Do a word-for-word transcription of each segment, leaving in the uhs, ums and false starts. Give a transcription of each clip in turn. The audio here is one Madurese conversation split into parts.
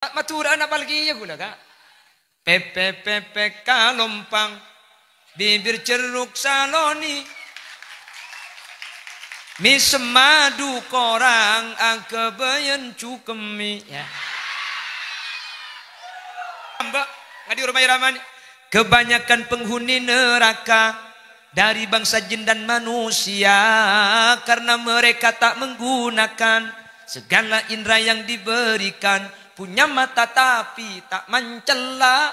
Madhurâ'ân apal kèya ghulâ, Ka'. Pèpè', pèpè', kalompang, bibir jerruk salonè, mèsem madu korang, aghâbâyân jukemmè. Ya. Mbak, ngadhi rumah iramani. Kebanyakan penghuni neraka dari bangsa jin dan manusia, karena mereka tak menggunakan segala indera yang diberikan, punya mata tapi tak mencela.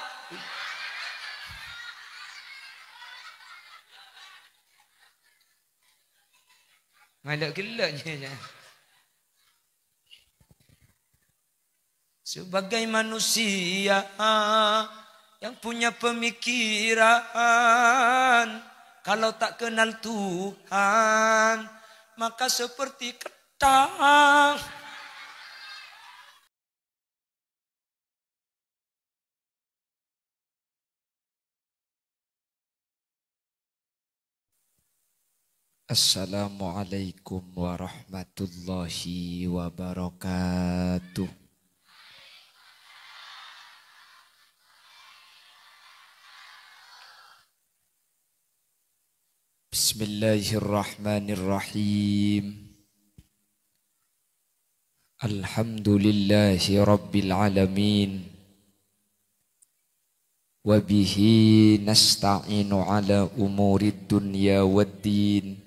Ngalak gila ya. Sebagai manusia yang punya pemikiran, kalau tak kenal Tuhan, maka seperti ketang. Assalamualaikum warahmatullahi wabarakatuh. Bismillahirrahmanirrahim. Alhamdulillahi rabbil alamin. Wa bihi nasta'inu ala umurid dunya waddin.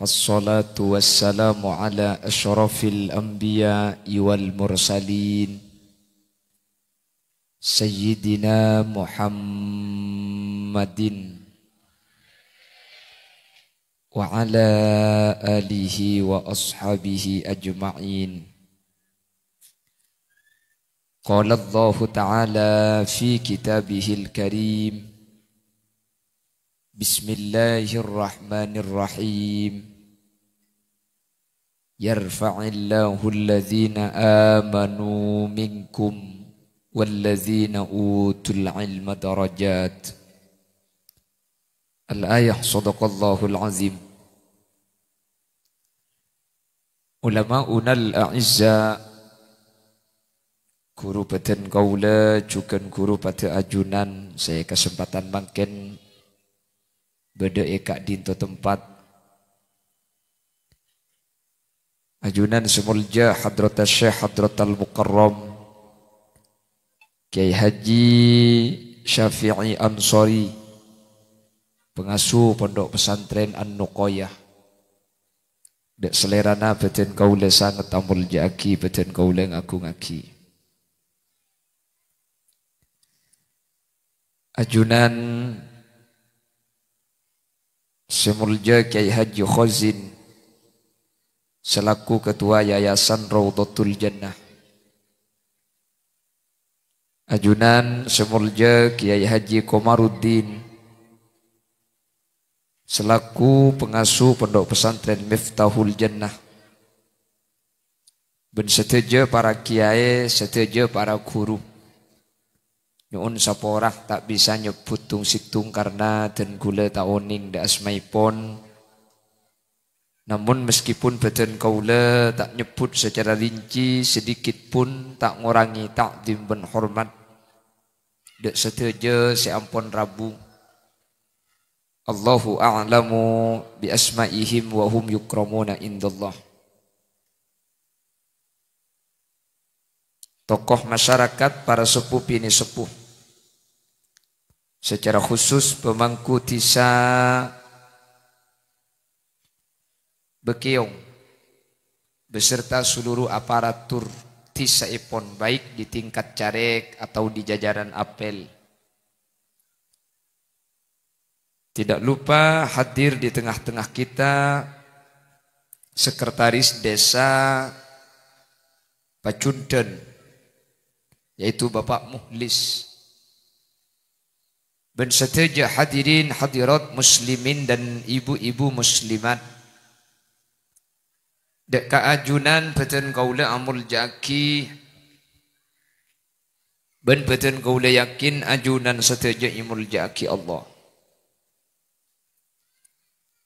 Fassalatu wassalamu ala asyrafil anbiya'i wal mursalin, Sayyidina Muhammadin wa ala alihi wa ashabihi ajma'in. Qala Allahu ta'ala fi kitabihil karim, Bismillahirrahmanirrahim. Yarfa'illahu alladhina amanu minkum walladhina utul ilma darajat. Al-ayah, sadaqallahul azim. Ulama'unal a'izza, ghuru bhâdhân kaulâ jhughân ghuru padâ ajunan sè kasempadhân mangkèn bâdâ è ka'dinto tempat. Ajunan sè molja Hadratus Syekh Hadratal Mukarram Kyai Haji Syafi'i Ansori, pangasuh Pondok Pesantren An-Nuqayah. Dâ' salèrana bhâdhân kaulâ sanget amolja'aghi, bhâdhân kaulâ ngagungaghi. Ajunan sè molja Kyai Haji Khazin selaku Ketua Yayasan Raudhatul Jannah. Ajunan sè molja Kyai Haji Komaruddin selaku pangasuh Pondok Pesantren Miftahul Jannah, bân sadhâjâ para kiyaè, sadhâjâ para ghuru. Nyo'on sapora ta' bisa nyebbhut tong-settong karna dân kaulâ ta' onèng dâ' asmaèpon. Namon, meskipun bhâdhân kaulâ ta' nyebbhut sacara rinci, sedikit pun ta' ngorangè ta'zim bân hormat dâ' sadhâjâ sè ampon rabu. Allahu a'lamu bi asma'ihim wa hum yukramuna indallah. Tokoh masyarakat, para seppo binè' seppo. Secara khusus, pemangku dhisa Bâkèyong beserta seluruh aparatur dhisaèpon, baik di tingkat carèk atau di jajaran apel. Tidak lupa hadir di tengah-tengah kita Sekretaris Desa Pajundhân, yaitu Bapak Muhlis. Bân sadhâjâ hadirin hadirat muslimin dan ibu-ibu muslimat. Dâ' ka ajunan bhâdhân kaulâ amolja'aghi, bân bhâdhân kaulâ yakin ajunan sadhâjâ èmolja'aghi Allah.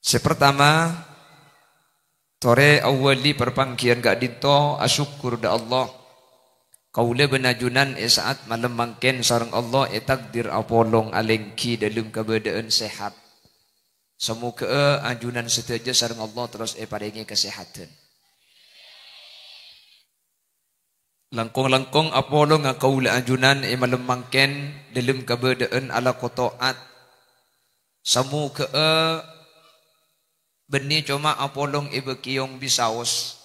Sè partama, Torè awwali parpangghiyân ka'dinto asokkor dâ' Allah. Kaulâ bân ajunan è sa'at malem mangkèn sareng Allah ètakdir apolong alèngghi dâlem kabâdâ'ân sehat. Samoghâ'â ajunan sadhâjâ sareng Allah terros èparèngè kasehadhân. Langkong-langkong apolonga kaulâ ajunan è malem mangkèn dâlem kabâdâ'ân alako to'at. Samoghâ'â bânnè coma apolong è bâkèyong bisaos,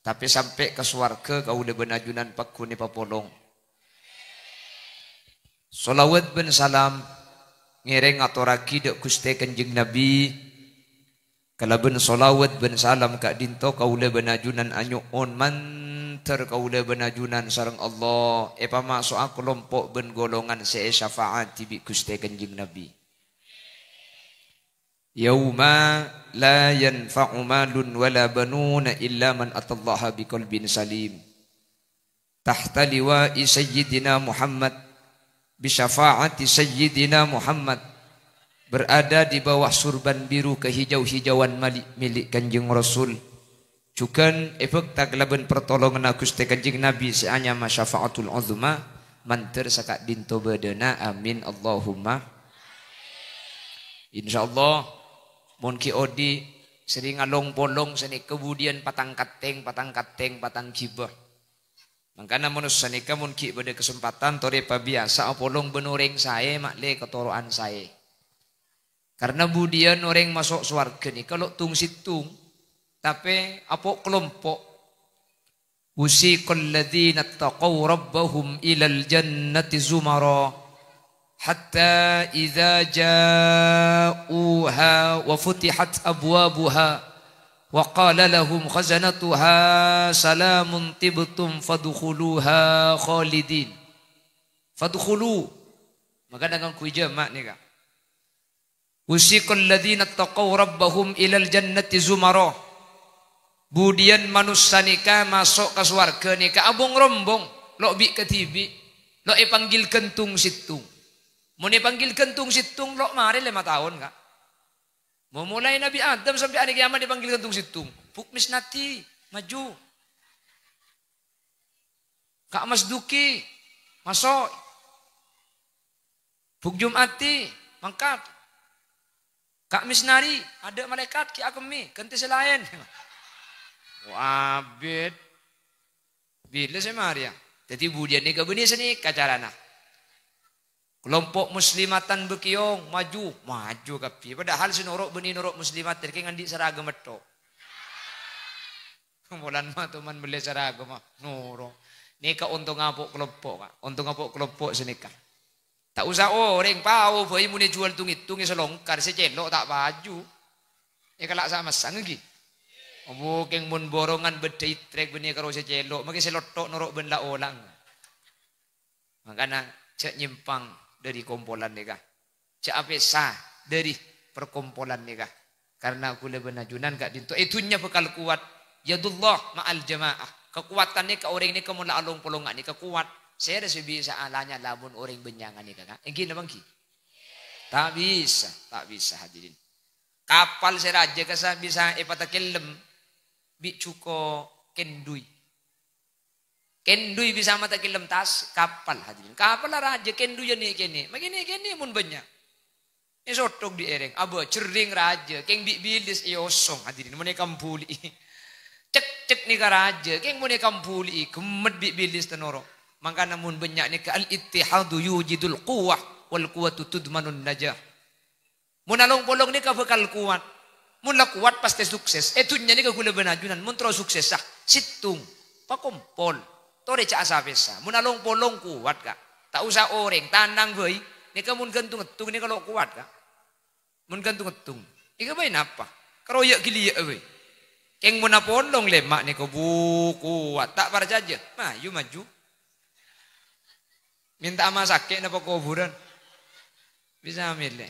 tapè sampè' ka sowarghâ kaulâ bân ajunan pagghun èpapolong. Shalawat bân salam ngèrèng ngatorraghi dâ' Ghustè Kanjeng Nabi. Kalabân shalawat bân salam ka'dinto kaulâ bân ajunan anyo'on mandhâr kaulâ bân ajunan sareng Allah èpamaso'a kalompo' bân golongan sè èsyafaati bi' Ghustè Kanjeng Nabi. Yauma la yanfa'u malun wala banuna illa man atallaha biqalbin salim. Tahta liwa'i Sayyidina Muhammad, bi syafaati Sayyidina Muhammad, berada di bawah surban biru kehijau-hijauan mali-, milik Kanjeng Rasul. Jhughân èbhâkta kalabân partolonganna Ghustè Kanjeng Nabi sè anyama Syafaatul Uzma, mandhâr saka'dinto bâdâna. Amin, Allahumma. Insyaallah, mon ghi' odi' serrèng along-polong sanèka budiyân patang kattèng, patang kattèng, patang ghibâ. Mangkana manossa nèka mon ghi' bâdâ kasempadhân torè pabiyasa apolong bân orèng saè ma'lè katoro'an saè. Karna budiyân orèng maso' sowarghâ nèka lo' tong-sèttong, tapè apo'-kalompo'. Wasiqal ladzina taqaw rabbahum ilal jannati zumara, hatta idza ja'uha wa futihat abwabuha, wa qala lahum khazanatuha salamun tibtum fadkhuluha khalidin. Fadkhulu. Maka dengan kui jama' nèka. Wasiqal ladzina taqaw rabbahum ilal jannati zumara. Budiyân manossa nèka maso' ka sowarghâ nèka abong-rombong, lo' bi' kadhibi', lo' èpanggil ghân tong-sèttong. Mon èpanggil ghân tong-sèttong, lo' marè lèma taon, Ka'. Mo-, molaè Nabbhi Adam sampè' Arè Kèyamat èpanggil ghân tong-sèttong. Buk Misnati, maju. Ka' Masduki, maso'. Buk Jum'ati, mangkat. Ka' Misnari, adâ' malaèkat, ghi' akemmè, ghântè sè laèn. Wah, abit. Bilâ sè marèya? Dhâddhi budiyân nèka bânnè sanèka carana. Kalompo' muslimatan bâkèyong, maju, maju kabbhi. Padahal sè noro' bânnè noro' muslimat, kèng andi' saraghâmma tho. Molan ma' toman mellè saraghâmma, noro'. Nèka ontong apo' kalompo', Ka'. Ontong apo' kalompo' sanèka. Ta' osa orèng pao bhâi mon èjhuwâl tong-èttongnga salongkar, sè cèlo' ta' paju. Èkala' sa-massa ngghi. Obu kèng mon borongan bâdâ itrèk bânnè karo sè cèlo', makè sè lotto' noro' bân la-olang. Mangkana jhâ' nyèmpang dhâri kompolan nèka. Jhâ' apèsa dhâri parkompolan nèka. Karna kaulâ bân ajunan ka'dinto è dhunnya bhâkal kowat. Yadullah ma'al jama'ah. Kakowadhân nèka orèng nèka mon la along-polong nèka kowat. Sèra sè bisa'a la nyala mon orèng bânnya'an nèka, Ka'? Èngghi napa èngghi? Ta' bisa, ta' bisa, hadirin. Kapal sè rajâ kassa bisa èpatakellem bi' jhuko' kenduy. Kenduy bisa matakellem tas kapal, hadirin. Kapal la rajâ, kenduy yâ nè'-kènè'. Makè nè'-kènè' mon bânnya'. Èsothok dhi' èrèng, abâ' jerring rajâ, kèng bi' bilis èosong, hadirin. Mon èkambuli'i. Cek-cek nèka rajâ, kèng mon èkambuli'i, ghemmet bi' bilis ta' noro'. Mangkana mon bânnya' nèka al-ittihadu yujidul quwwah, wal quwwatu tudmanun najah. Mon along-polong nèka bhâkal kowat. Mon la kowat, pastè sukses. È dhunnya nèka kaulâ bân ajunan, mon terro suksessa, sèttong, pakompol, torè jhâ' sa-pèsa. Mon along-polong kowat, Ka'. Ta' osa orèng, tanang bhâi. Nèka mon ghântong-èttong nèka lo' kowat, Ka'. Mon ghântong-èttong. Nèka bhâi napa? Karoyâ' ghiliyâ' bhâi. Kèng mon apolong lèma' nèka bu kowat. Ta' parcajâ. Mayu maju. Mènta'a ma' sakè' napa kobhurân? Bisa mèlè.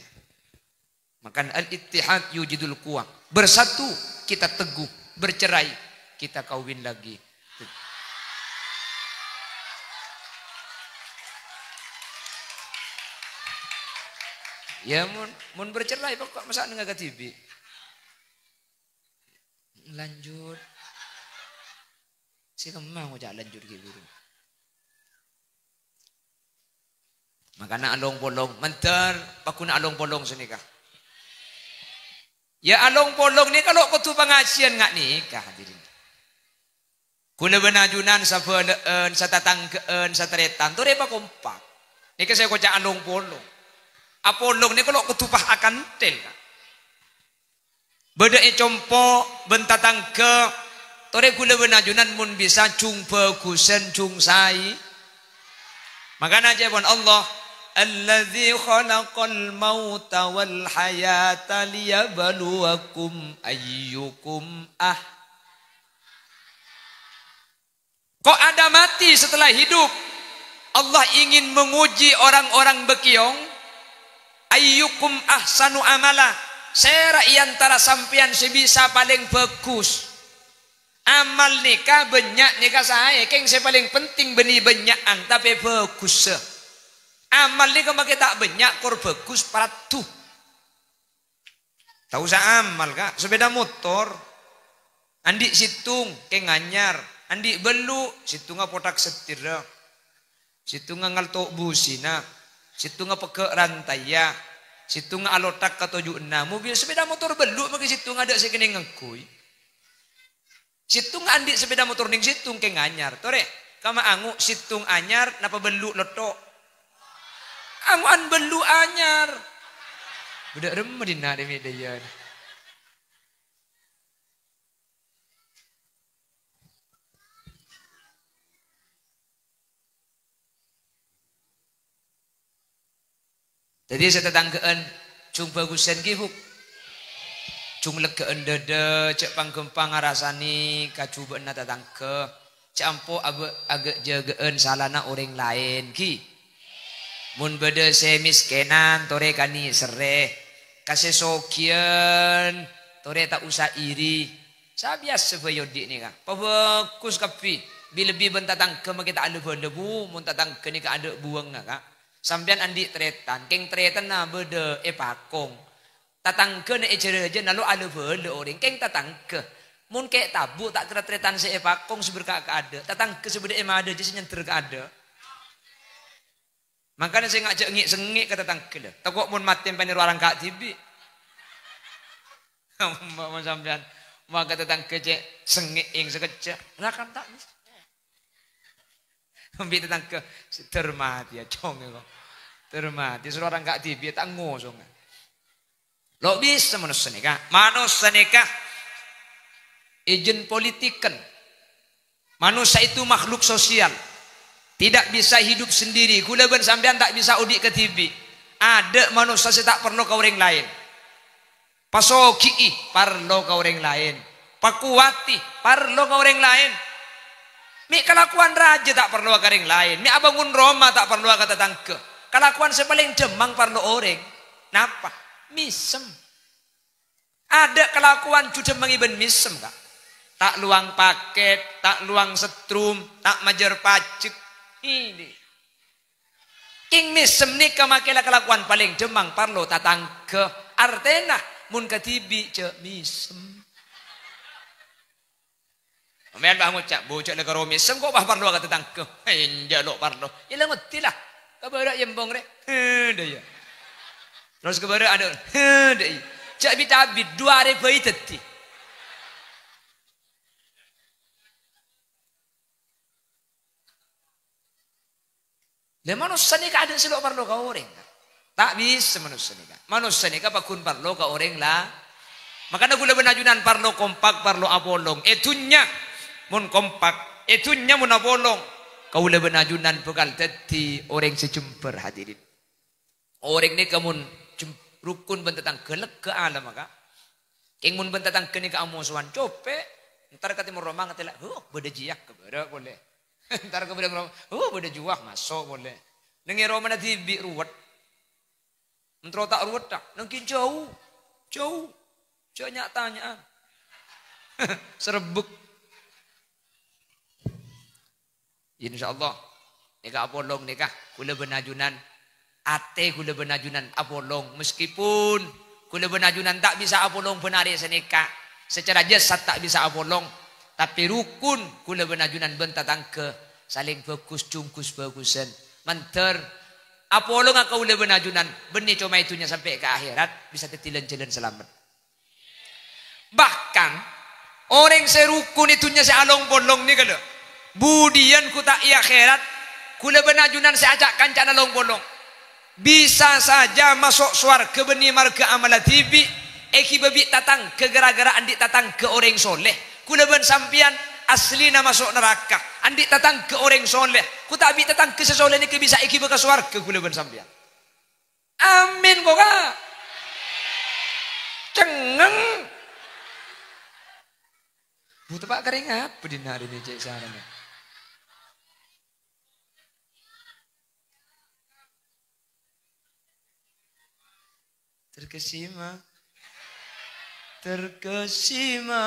Makana al-ittihad yujidul quwwah. Bersatu, kita teguh. Bercerai, kita kawin lagi. Ya, mon, mon bercerai, pokok masa' nengah kadhibi'. Lanjut. Sè kemma ngoca' lanjut ghi' buru. Makana along-polong, mandhâr paggun along-polong sanèka. Ya, along-polong nèka lo' kodhu pangajiyân nga' nèka, hadirin. Kaulâ bân ajunan sabhâlâ'ân, satatangghâ'ân, satarètan, torè pakompak. Nèka sè èkoca' along-polong. Apolong nèka lo' kodhu pas akanthèl, Ka'. Bâdâ è compo' bân tatangghâ, torè kaulâ bân ajunan mon bisa jhung bhâghusân, jhung saè. Makana ca'èpon Allah, "Allazi khalaqal mauta wal hayata liyabluwakum ayyukum ah." Kok ada mati setelah hidup? Allah ingin menguji orang-orang bâkèyong. "Ayyukum ahsanu amala?" Sèra è antara sampèyan sè bisa palèng bhâghus? Amal nèka bânnya' nèka saè, kèng sè palèng penting bânnè bânnya'an, tapè bhâghussâ. Amal nèka makè ta' bânnya', kor bhâghus, paraddu. Ta' osa amal, Ka'. Sepeda motor. Andi' sèttong, kèng anyar. Andi' bâllu', sèttongnga pothak setirra. Sèttongnga ngalto' busina. Sèttongnga pegghâ' rantaiya. Sèttongnga alothak ka toju' enna'. Mobil, sepeda motor bâllu' makè sèttongnga adâ' sè kènè' ngangghuy. Sèttong andi' sepeda motor nèng sèttong kèng anyar. Torè, kama ango' sèttong anyar, napa bâllu' lotto'? Ango'an bâllu' anyar. Bâdâ remma dinna' rè mè' dâ' iyâ. Dhâddhi sè tatangghâ'ân, jhung bhâghusân ghi, Bu'. Jhung leggâ'ân dhâdhâ, jhâ' pang-ghâmpang arasanè kajhubâ'ânna tatangghâ. Jhâ' ampo abâ-, aghâ'-jâghâ'ân salana orèng laèn, ghi. Mon bâdâ sè mèskènan, torè kanèserrè. Ka sè sogiyân, torè ta' osa iri. Sabiyasa bhâi odi' nèka. Pabhâghus kabbhi. Bi-, lebbi bân tatangghâ makè ta' alabâlâ, Bu. Mon tatangghâ nèka adâ' buwângnga, Ka'. Sampèyan andi' tarètan, kèng tarètanna bâdâ è pakong. Tatangghâna è jârâjâna lo' alabâlâ orèng, kèng tatangghâ. Mon kè' tabu' ta' kèra tarètan sè è pakong sè berka' ka adâ', tatangghâ sè bâdâ è madâ jiyâ sè nyandher ka adâ'. Mangkana sè ngajhâk ngè'-sengngè' ka tatangghâ, la. Tako' mon matè panèro arangka' dhibi'. Mon sampèyan mangka tatangghâ cè' sengngè'èng sakejjhâ', la kan ta' bisa. Bi' tatangghâ, "Dhâr matè, ya, Cong, kok. Dhâr matè, soro arangka' dhibi', ta' ngosonga." Lo' bisa manossa nèka. Manossa nèka èjhân politiken. Manossa itu makhluk sosial. Tidak bisa hidup sendiri. Kaulâ bân sampèyan ta' bisa odi' kadhibi'. Adâ' manossa sè ta' parlo ka orèng laèn. Pasogi'i, parlo ka orèng laèn. Pakowati, parlo ka orèng laèn. Mè' kalakowan rajâ ta' parlo ka orèng laèn. Mè' abângon roma ta' parlo ka tatangghâ. Kalakowan sè palèng dhâmmang parlo orèng. Napa? Mèsem. Adâ' kalakowan judhâmmangi bân mèsem, Ka'. Ta' lowang pakèt, ta' lowang setrum, ta' majâr pajek. Ini. Kèng mèsem nèka makè la kalakowan palèng dhâmmang parlo tatangghâ. Artèna, mon kadhibi' jhâ' mèsem. Sampèyan bâ ngoca', "Bujâ la karo mèsem kok bâ parlo ka tatangghâ." Enjâ' lo' parlo. Yâ la ngoddi la. Kabârâ' yembong rè. He, dâ' iyâ. Terros kabârâ' adâ'. He, dâ' iyâ. Jhâ' bit-abit, du arè bhâi dhâddhi. Lah, manossa nèka adâ' sè lo' parlo ka orèng, Ka'. Ta' bisa manossa nèka. Manossa nèka paggun parlo ka orèng la-, makana kaulâ bân ajunan parlo kompak, parlo apolong. È dhunnya mon kompak, è dhunnya mon apolong, kaulâ bân ajunan bhâkal dhâddhi orèng sè jembhâr, hadirin. Orèng nèka mon jem-, rukun bân tatangghâ, lega alemma, Ka'. Kèng mon bân tatangghâ nèka amosowan, copè'. Entar ka tèmor roma ngatèla', "Huh, bâdâ jiyâ," kabârâ' polè. Entar ka bâdâ roma, "Huh, bâdâ juwâ," maso' polè. Neng è romana dhibi' ruwet. Mentro ta' ruwet, ta'? Neng ghi' jhâu. Jhâu. Jhâ' nya'-tanya'an. Serebbek. Insyaallah. Nèka apolong nèka, kaulâ bân ajunan. Atè kaulâ bân ajunan apolong. Meskipun kaulâ bân ajunan ta' bisa apolong bân arè sanèka. Sacara jasad ta' bisa apolong, tapè rukun kaulâ bân ajunan bân tatangghâ salèng bhâghus, jhungghus bhâghusân. Mandhâr apolonga kaulâ bân ajunan, bânnè coma è dhunnya sampè' ka akhèrat, bisa dhâddhi lan-jhâlân salamet. Bahkan, orèng sè rukun è dhunnya sè along-polong nèka lho, budiyân ghuta' è akhèrat, kaulâ bân ajunan sè aca'-kanca'an along-polong. Bisa saja maso' sowarghâ bânnè marghâ amalla dhibi', èghibâ bi' tatangghâ ghârâ-ghârâ andi' tatangghâ orèng soleh. Kaulâ bân sampèyan asllina maso' naraka, andi' tatangghâ orèng soleh. Ghuta' bi' tatangghâ sè soleh nèka bisa èghibâ ka sowarghâ kaulâ bân sampèyan. Amin, kok, Ka'? Cengngeng. Bu, teppa' karèng apa dinna' arèya cè' sarana? Terkesima. Terkesima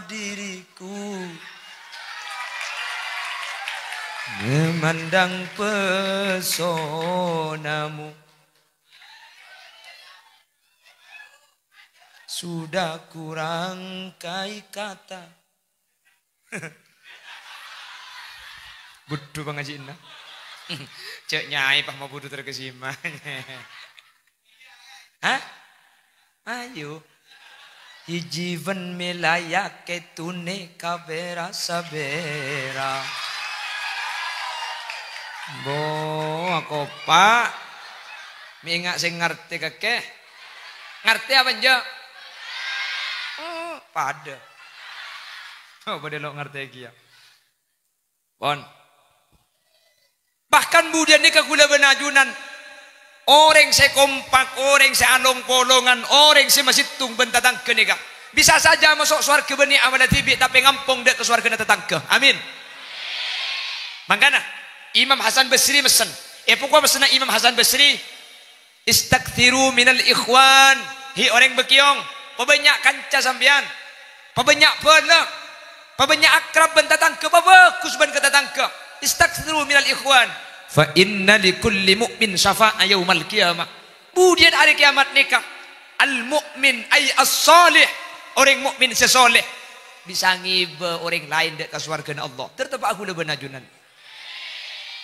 diriku memandang pesonamu. Sudah kurang kai kata. Budhu pangajina. Cè' nyaè pas mabudhu terkesima. Hah? Ayo. Hiji bân mèlayakè tunè ka bèra-sabèra. Bo, akopa'. Mè' enga' sè ngartè kakè. Ngartè apa enjâ'? Oh, padâ. Oh, padâ lo' ngartè kèya. Pon. Bahkan budiyân nèka kaulâ bân ajunan, orèng sè kompak, orèng sè along-polongan, orèng sè masèttong bân tatangghâ nèka bisa saja maso' sowarghâ bânnè amalla dhibi', tapè ngampong dâ' ka sowarghâna tatangghâ. Amin. Mangkana, Imam Hasan Basri messen. È pokok messenna Imam Hasan Basri, "Istaktsiru minal ikhwan." Hi orèng bâkèyong, pabânnya' kanca sampèyan. Pabânnya' bhâlâ. Pabânnya' akrab bân tatangghâ, pabhâghus bân ka tatangghâ. "Istaktsiru minal ikhwan. Fa inna li kulli mu'min syafa'a yaumal qiyamah." Budiyân arè kèyamat nèka, al-mu'min, ay as-salih, orèng mu'min sè soleh, bisa ngibâ orèng laèn dâ' ka sowarghâna Allah. Ter teppa' kaulâ bân ajunan.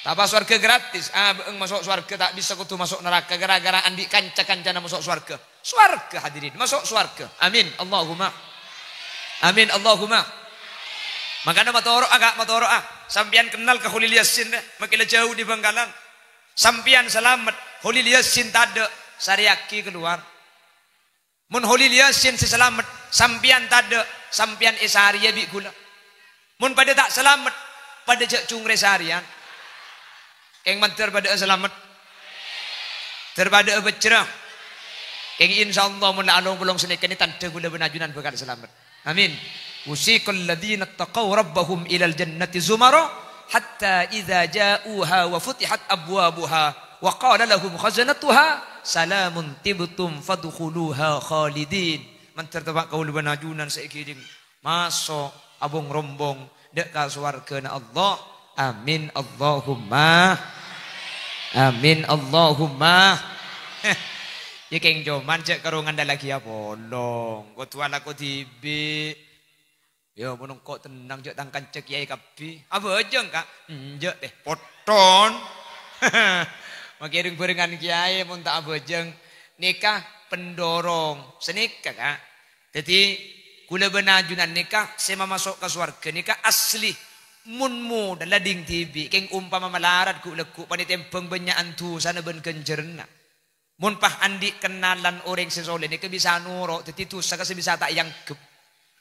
Tapa sowarghâ gratis? Ah, bâ'eng maso' sowarghâ ta' bisa, kodhu maso' naraka ghârâ-ghârâ andi' kanca-kancana maso' sowarghâ. Sowarghâ, hadirin, maso' sowarghâ. Amin, Allahumma. Amin, Allahumma. Mangkana matoro'a, Ka', matoro'a. Sampèyan kennal ka Kholil Yasin, dâ, makkè la jhâu dâri Bhângkalan. Sampèyan salamet, Kholil Yasin tadâ', sarèyaghi kalowar. Mon Kholil Yasin sè salamet, sampèyan tadâ', sampèyan èsarèya bi' ghulâ. Mon padâ ta' salamet, padâ jhâ' cungrè sarèyan. Kèng mandhâr padâ'â salamet. Dhâr padâ'â bhâjjhrâ. Kèng insyaallah mon la along-polong sanèka nè tandhâ kaulâ bân ajunan bhâkal salamet. Amin. Wasiqal ladzina taqaw rabbahum ilal jannati zumara hatta idza ja'uha wa futihat abwabuha wa qala lahum khazanatuha salamun tibtum fadkhuluha khalidin. Mandhâr teppa' kaulâ bân ajunan sè èghiring maso' abong-rombong dâ' ka sowarghâna Allah. Amin Allahumma. Amin Allahumma. Ya kèng coma jhâ' karo ngandhâllaghi apolong. Kodhu alako dhibi'. Ya, mon engko' tennang jhâ' tang kanca kèyaè kabbhi. Abhâjâng, Ka'? Enjâ', tè. Potton. Makkè rèng-bhârengan kèyaè mon ta' abhâjâng. Nèka pendorong. Sanèka, Ka'. Dhâddhi, kaulâ bân ajunan nèka sè mamaso' ka sowarghâ nèka asli. Mon modhâlla dhing dhibi', kèng ompama malarat ghu'-lagghu' panè tèmbhâng bânnya'an dhusana bân ghânjhârânna. Mon pas andi' kennalan orèng sè soleh nèka bisa noro', dhâddhi dhusa ka sè bisa ta' èangghep.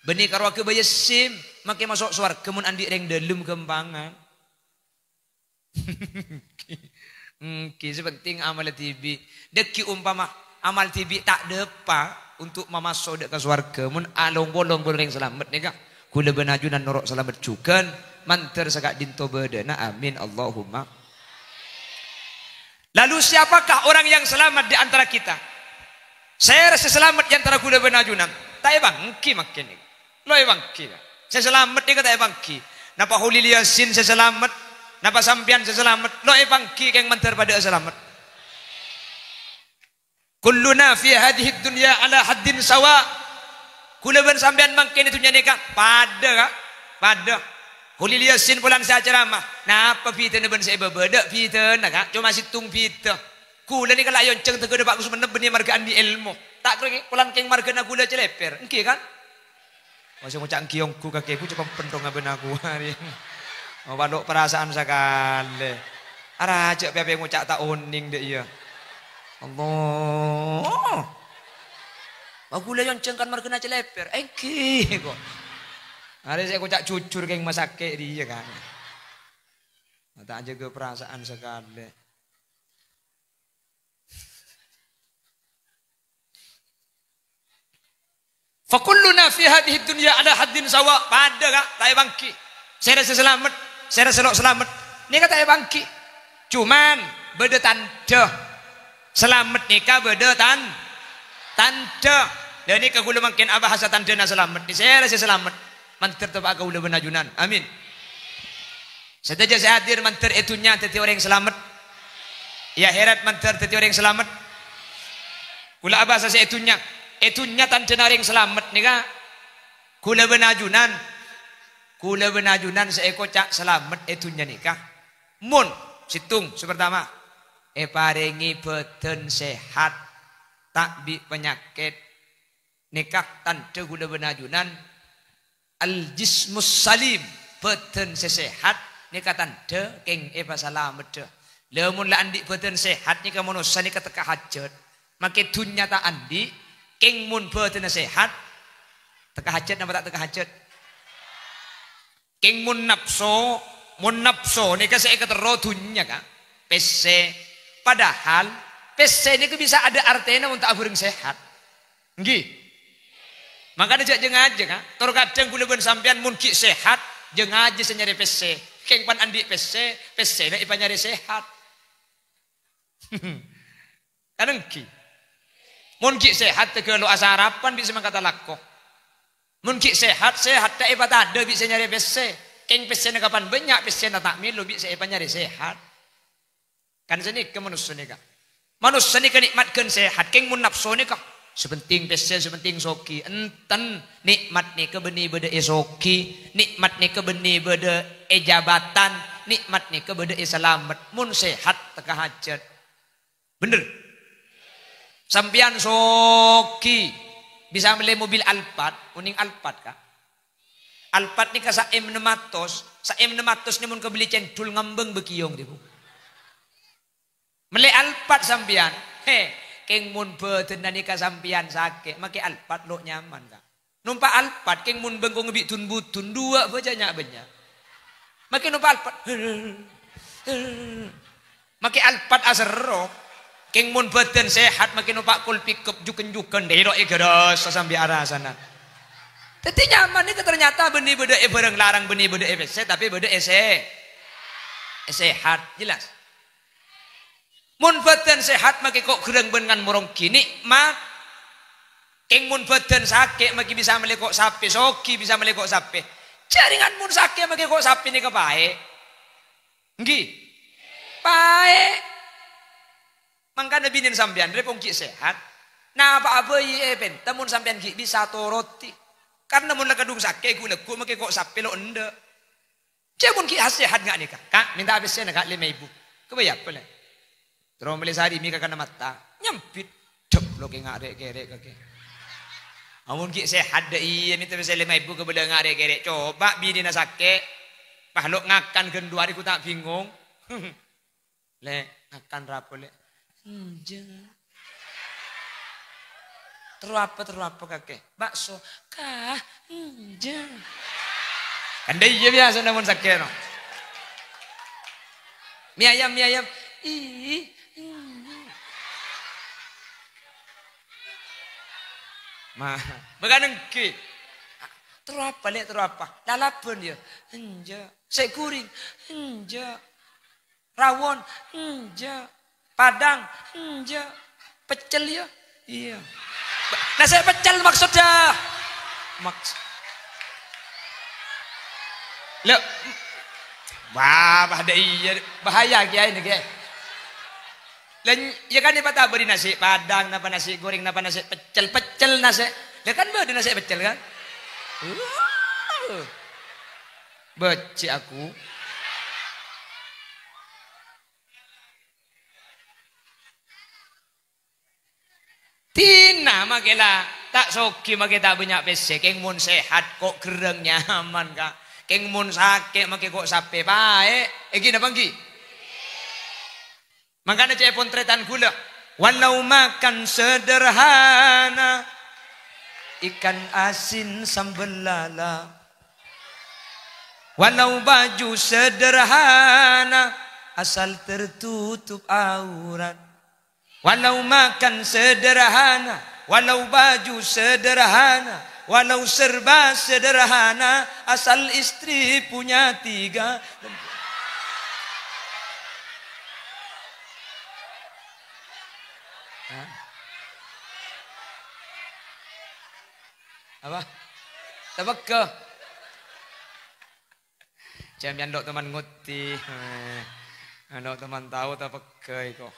Bânnè karo aghâbâyâ sim, makkè maso' sowarghâ mon andi' rèng dhâlem ghâmpangan. Èngghi, sè penting amalla dhibi'. Dhâggi' ompama amal dhibi' ta' dâpa' untuk mamaso' dâ' ka sowarghâ, mon along-polong bân orèng salamet nèka, kaulâ bân ajunan noro' salamet jhughân, mandhâr saka'dinto bâdâna. Amin, Allahumma. Lalu siapakah orang yang selamat di antara kita? Sèra sè salamet è antara kaulâ bân ajunan? Ta' èpangghi makkè nèka. Lo èpangghi, Ka'. Sè salamet nèka ta' èpangghi. Napa Kholil Yasin sè salamet? Napa sampèyan sè salamet? Lo èpangghi kèng mandhâr padâ'â salamet. Kulluna fi hadhihid dunya ala haddin sawa. Kaulâ bân sampèyan mangkèn è dhunnya nèka padâ, Ka'. Padâ. Kholil Yasin polana sè acaramah. Napa bhidhâna bân sè è bâbâ? Tadâ' bhidhâna, Ka'. Coma sèttong bhidhâ. Kaulâ nèka la èonjhâng tèghâna Pa' Kusmennep bânnè marghâ andi' èlmo. Ta' kèng polana kèng marghâna kaulâ calèpèr. Èngghi, Ka'? Wah, sè ngoca' èngghi ongghu kakè, gu cè' pèmpèn dong abâ'na aku. Oh, padâ perasaan sakalè. Ara jhâ' pè-apè ngoca' ta' onèng dâ' iyâ. Allah. Wah, kaulâ èonjhâng kan marghâna calèpèr. Èngghi, kok. Arè sè ngoca' jujur kèng masakè' dâ' iyâ, Ka'. Ta' jâgâ perasaan sakalè. "Fa kulluna fi hadhihi dunya ala haddin sawa." Padâ, Ka', ta' èbângghi. Sèra sè salamet, sèra sè lo' salamet. Nèka ta' èbângghi. Coma bâdâ tandhâ. Salamet nèka bâdâ tan-, tandhâ. Lah nèka kaulâ mangkèn abahasa tandhâna salamet. Sèra sè salamet. Mandhâr topa'a kaulâ bân ajunan. Amin. Sadhâjâ sè hadir mandhâr è dhunnya dhâddhi orèng salamet. È akhèrat mandhâr dhâddhi orèng salamet. Kaulâ abahasa sè è dhunnya. È dhunnya tandhâna orèng salamet nèka kaulâ bân ajunan. Kaulâ bân ajunan sè èkoca' salamet è dhunnya nèka. Mon, sèttong, sè partama, èparèngè bhâdhân sehat, ta' bi' panyakèt. Nèka tandhâ kaulâ bân ajunan. Al-jismus salim, bhâdhân sè sehat, nèka tandhâ kèng èpasalameddhâ. Lah, mon la andi' bhâdhân sehat nèka manossa nèka tekka hajât. Makè dhunnya ta' andi', kèng mon bhâdhânna sehat, tekka hajât napa ta' tekka hajât? Kèng mon napso, mon napso nèka sè èkaterro dhunnya, Ka'. Pèssè. Padahal pèssè nèka bisa adâ' artèna mon ta' abhâreng sehat. Èngghi. Mangkana jhâ' jhâ-ngajhâ, Ka'. Tor kadhâng kaulâ bân sampèyan mon ghi' sehat, jhâ-ngajhâ sè nyarè pèssè. Kèng pan andi' pèssè, pèssèna èpanyarè sehat. Kan èngghi. Mon ghi' sehat, tèghâlo' asarapan bi' sè mangkata lako. Mon ghi' sehat, sehat ta' èpatadâ bi' sè nyarè pèssè. Kèng pèssèna kapan bânnya', pèssèna ta' mèlo bi' sè èpanyarè sehat. Kan sanèka manossa nèka. Manossa nèka nè'mat ghân sehat, kèng mon napso nèka. Sè pentèng pèssè, sè pentèng soghi. Enten, nè'mat nèka bânnè bâdâ è soghi, nè'mat nèka bânnè bâdâ è jabatan, nè'mat nèka bâdâ è salamet. Mon sehat, tekka hajât. Bhender? Sampèyan soghi, bisa mellè mobil Alphard, onèng Alphard, Ka'. Alphard nèka sa M ennem atos, sa M ennem atos nè mon kabelli cendhul ngambâng bâgiyong, dhi, Bu. Mellè Alphard sampèyan, he, kèng mon bhâdhânna nèka sampèyan sakè', makè Alphard lo' nyaman, Ka'. Nompa' Alphard, kèng mon bengkong bi' dun-budun, duwâ' bâjâ nya'-bânnya'. Makè nompa' Alphard. Makè Alphard aserro. Kèng mon bâdân sehat, makè nompa' kol pickup jhughân-jhughân, dhi' lo' ègarasa sambi arasana. Dhâddhi nyaman nèka ternyata bânnè bâdâ è bhârâng larang, bânnè bâdâ è pèssè, tapè bâdâ è se-, è sehat. Jelas? Mon bâdân sehat, makè ko' ghârâng bân ngan moronggi, nè'mat. Kèng mon bâdân sakè', makè bisa mellè ko' sapè, soghi bisa mellè ko' sapè. Jhâringan mon sakè', makè ko' sapè nèka paè'. Èngghi? Paè'. Mangkana binèn sampèyan rè pon ghi' sehat. Napa'a bhâi èpènta mon sampèyan ghi' bisa toroti. Karna mon la kadhung sakè' ghu'-lagghu' makè ko' sapè lo' endâ'. Cè' mon ghi' sehat nga' nèka, Ka', mènta pèssèna, Ka', lèma èbu. Kabâjâ apa, Lè'? Terro mellè sarimi ka kana matta. Nyambit. Dep, lo' kè nga' rè'-kèrè' kakè. Amon ghi' sehat dâ' iyâ, mènta pèssè lèma èbu kabâlâ nga' rè'-kèrè'. Coba binèna sakè'. Pas lo' ngakan ghân duwâ' rè ghu ta' bingung. Lè', ngakan rapo, Lè'? Enjâ'. Terro apa, terro apa, kakè? Bakso. Kah, enjâ'. Kan dâ' iyâ biyasana mon sakè', no. Mi ayam, mi ayam. Ih, enjâ'. Ma, bâkana èngghi. Terro apa, Lè', terro apa? Lalabân, yâ? Enjâ'. Sè ghuring? Enjâ'. Rawon? Enjâ'. Padang? Enjâ'. Peccel, yâ? Iyâ. Nasè' peccel maksudda. Maks-, lè', wah, bah, dâ' iyâ. Bahaya, Kèyaè, nèka. Lè', iyâ kan èpatabâri nasè' padang, napa nasè' goreng, napa nasè' peccel, peccel nasè'. Lah kan bâdâna sè pèccèl kan? Wuh. Bâjjhi' aku. Dina makè la ta' soghi, makè ta' bânnya' pèssè, kèng mon sehat kok gerrâng nyaman, Ka'. Kèng mon sakè' makè kok sapè paè'. Èngghi napa èngghi? Mangkana ca'èpon tarètan ghulâ, walau makan sederhana, ikan asin sambel lala. Walau baju sederhana, asal tertutup aurat. Walau makan sederhana, walau baju sederhana, walau serba sederhana, asal istri punya tiga. Hah? Apa? Tapegghâ. Jhâ' mèyan lo' teman ngodhi. Eh, lo' teman tao tapegghâ èko.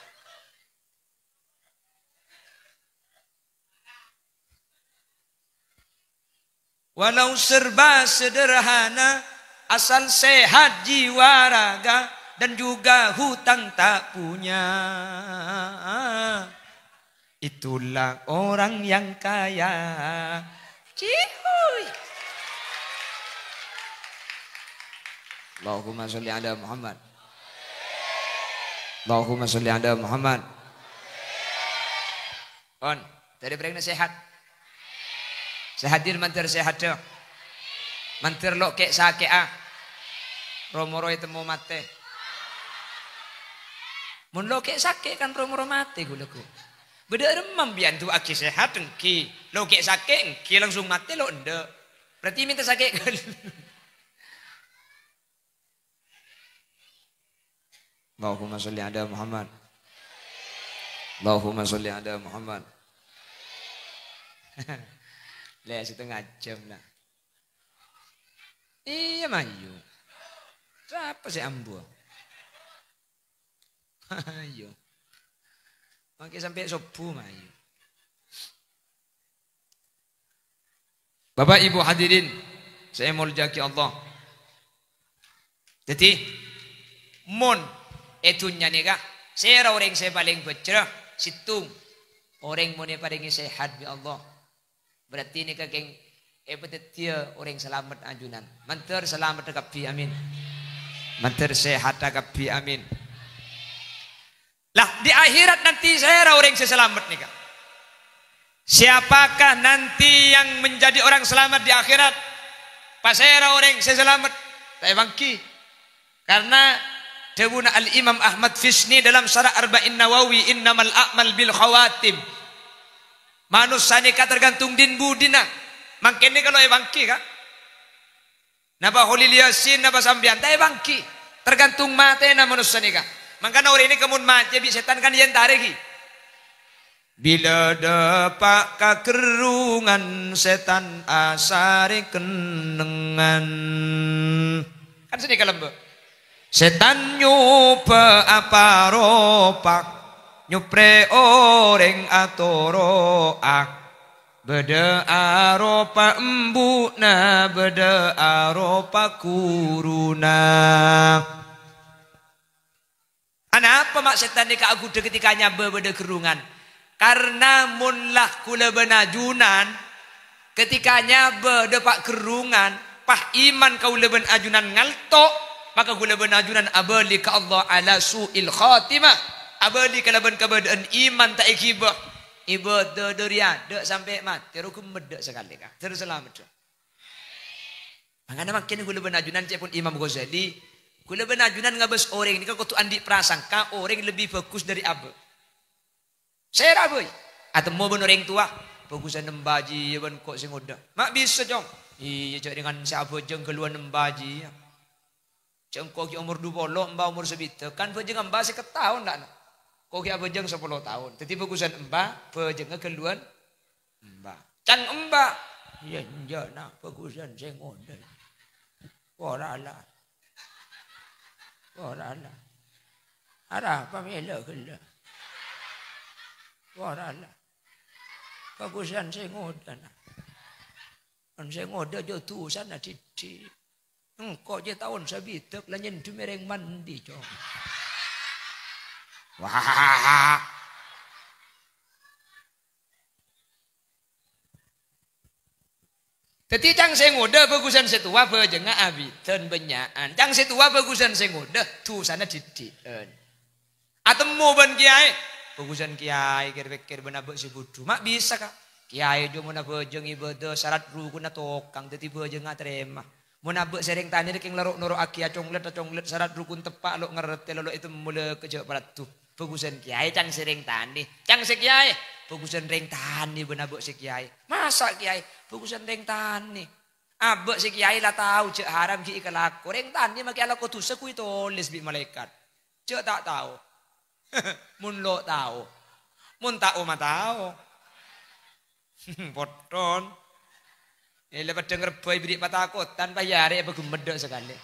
Walau serba sederhana, asal sehat jiwa raga dan juga hutang tak punya. Itulah orang yang kaya. Cihuy. Allahumma sholli ala Muhammad. Allahumma sholli ala Muhammad. Pon, dhâri bhâreng sehat. Sehat dhin mandhâr sehat dâ. Mandhâr lo' kè'-sakè'a. Ro-moro ètemmo matè. Mon lo' kè'-sakè' kan ro-moro matè ghulâ ghu. Bâdâ remmam bi'en du'aaghi sehat èngghi. Lo' kè'-sakè' èngghi langsung matè lo' endâ'. Berarti mènta sakè' ghâllu. Allahumma sholli ala Muhammad. Allahumma sholli ala Muhammad. Lè, setengah jam lah. Iyâ, mayu. Sapa sè ambu? Ayo. Mangkè sampè' sobbhu, mayu. Bapak Ibu hadirin sè èmoljâ'aghi Allah. Dhâddhi, mon è dhunnya nèka, sèra orèng sè palèng bhâjrâ, sèttong. Orèng mon èparèngè sehat bi' Allah. Berarti nèka kèng èpadhâddhiyâ orèng salamet ajunan. Mandhâr salamet kabbhi, amin. Mandhâr sehat kabbhi, amin. Lah, di akhirat nanti sèra orèng sè salamet nèka? Siapakah nanti yang menjadi orang selamat di akhirat? Pasèra orèng sè salamet? Ta' èbângghi. Karena dhâbuna Al-Imam Ahmad Fisni dalam Syarah Arba'in Nawawi, "Innamal a'mal bil khawatim." Manossa nèka tergantung din budina. Mangkèn nèka lo' èbângghi, Ka'. Napa Kholil Yasin, napa sampèyan? Ta' èbângghi. Tergantung matèna manossa nèka. Mangkana orèng nèka mon macè bi' sètan kan èentarè ghi. Bilâ dâpa' ka kerrungan, sètan asarè kennengngan. Kan sanèka lambâ'. Sètan nyobâ aparopa, nyoprè orèng atoro'a. Bâdâ aropa embu'na, bâdâ aropa ghuruna. Anapa ma' sètan nèka aghudhâ ketika nyabâ bâdâ kerrungan? Karna mon la ghulâ bân ajunan, ketika nyabâ dâpa' kerrungan, pas iman kaulâ bân ajunan ngalto', maka ghulâ bân ajunan abâli ka Allah ala su'il khatimah, abâli kalabân kabâdâ'ân iman ta' èghibâ. Ibâdâ dâri adâ' sampè' matè, rowa ghun meddhâ sakalè, Ka'. Terros salamet, Ka'. Mangkana mangkèn ghulâ bân ajunan ca'èpon Imam Ghazali, ghulâ bân ajunan ngabâs orèng nèka kodhu andi' prasangka orèng lebbi bhâghus dâri abâ'. Sèra bhâi. Atemmo bân orèng towa, "Bhâghusân embâ jiyâ bân ko' sè ngodâ." "Ma' bisa, Cong?" "Iyâ, jhâ' rèngan sè abhâjâng ghâlluwân embâ jiyâ." Jhâ' engko' ghi' omor dupolo, embâ omor sabidhâk, kan bhâjâng embâ sèket taon, dâ', na'. Engko' ghi' abhâjâng sapolo taon. Dhâddhi bhâghusân embâ, bhâjângnga ghâlluwân embâ. Can embâ. Iyâ, enjâ', na', bhâghusân sè ngodâ. Ora la. Ora la. Arapa mèla ghellâ'? Ora la. Bhâghusân sè ngodâ, nah. Mon sè ngodâ jhâ' dhusana dhiddhi'. Engko' jhâ' taon sabidhâk la nyèndhem è rèng mandi, Cong. Wah. Dhâddhi ca'na sè ngodâ bhâghusân sè towa bhâjângnga abidhân bânnya'an. Ca'na sè towa bhâghusân sè ngodâ dhusana dhiddhi'ân. Atemmo bân kèyaè, bhâghusân kèyaè kèr-pèkkèr bân abâ' sè budhu. Ma' bisa, Ka'. Kèyaè jhâ' mon abhâjâng ibâdâ sarat rukunna tokang, dhâddhi bhâjângnga tarèma. Mon abâ' sè rèng tanè rèkèng la ro'-noro'aghi aconglet-aconglet sarat rukun teppa' lo' ngartè lo' ètemmo lè kejjhâ' paraddu. Bhâghusân kèyaè ca'na sè rèng tanè. Ca'na sè kèyaè, bhâghusân rèng tanè bân abâ' sè kèyaè. Masa' kèyaè, bhâghusân rèng tanè. Abâ' sè kèyaè la tao jhâ' haram ghi' èkalako. Rèng tanè ma' kèyaè alako dhusa ghu ètolès bi' malaèkat. Jhâ' ta' tao. Mon lo' tao. Mon tao ma' tao. Potton. Èla padâ ngrebbhâ èberri' patakotan, pas ya arè' èpaghemmet dâ' sakalè.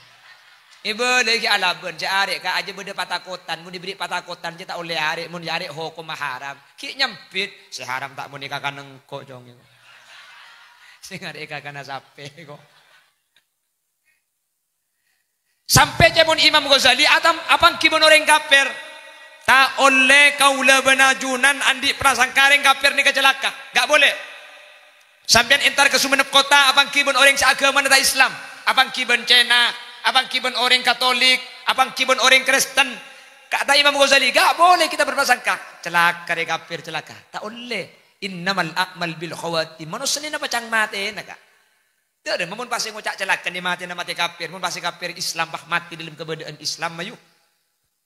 Èbâlâi ghi' alabân, jhâ' arè' Ka' ajâ bâdâ patakotan, mon èberri' patakotan jhâ' ta' ollè arè', mon ya arè' hokomma haram. Ghi' nyambit, sè haram ta' monè kakana engko', Cong. Sè ngarè' kakana sapè, ko'. Sampè' ca'èpon Imam Ghazali atam-, apangghi bân orèng kafir. Ta' ollè kaulâ bân ajunan andi' prasangka rèng kafir nèka calaka. Ga' polè. Sampèyan entar ka Sumenep Kota apangghi bân orèng sè aghâmana ta' Islam. Apangghi bân Cèna, apangghi bân orèng Katolik, apangghi bân orèng Kristen. Kata Imam Ghazali, ga' polè kita berprasangka. Calaka rè kafir, calaka. Ta' ollè. Innamal a'mal bil khawatim. Manossa nèka pacang matèna, Ka'. Dâ' remma mon pas sè ngoca' calaka nè matèna matè kafir, mon pas sè kafir Islam, pas matè dalam keadaan Islam, ayo.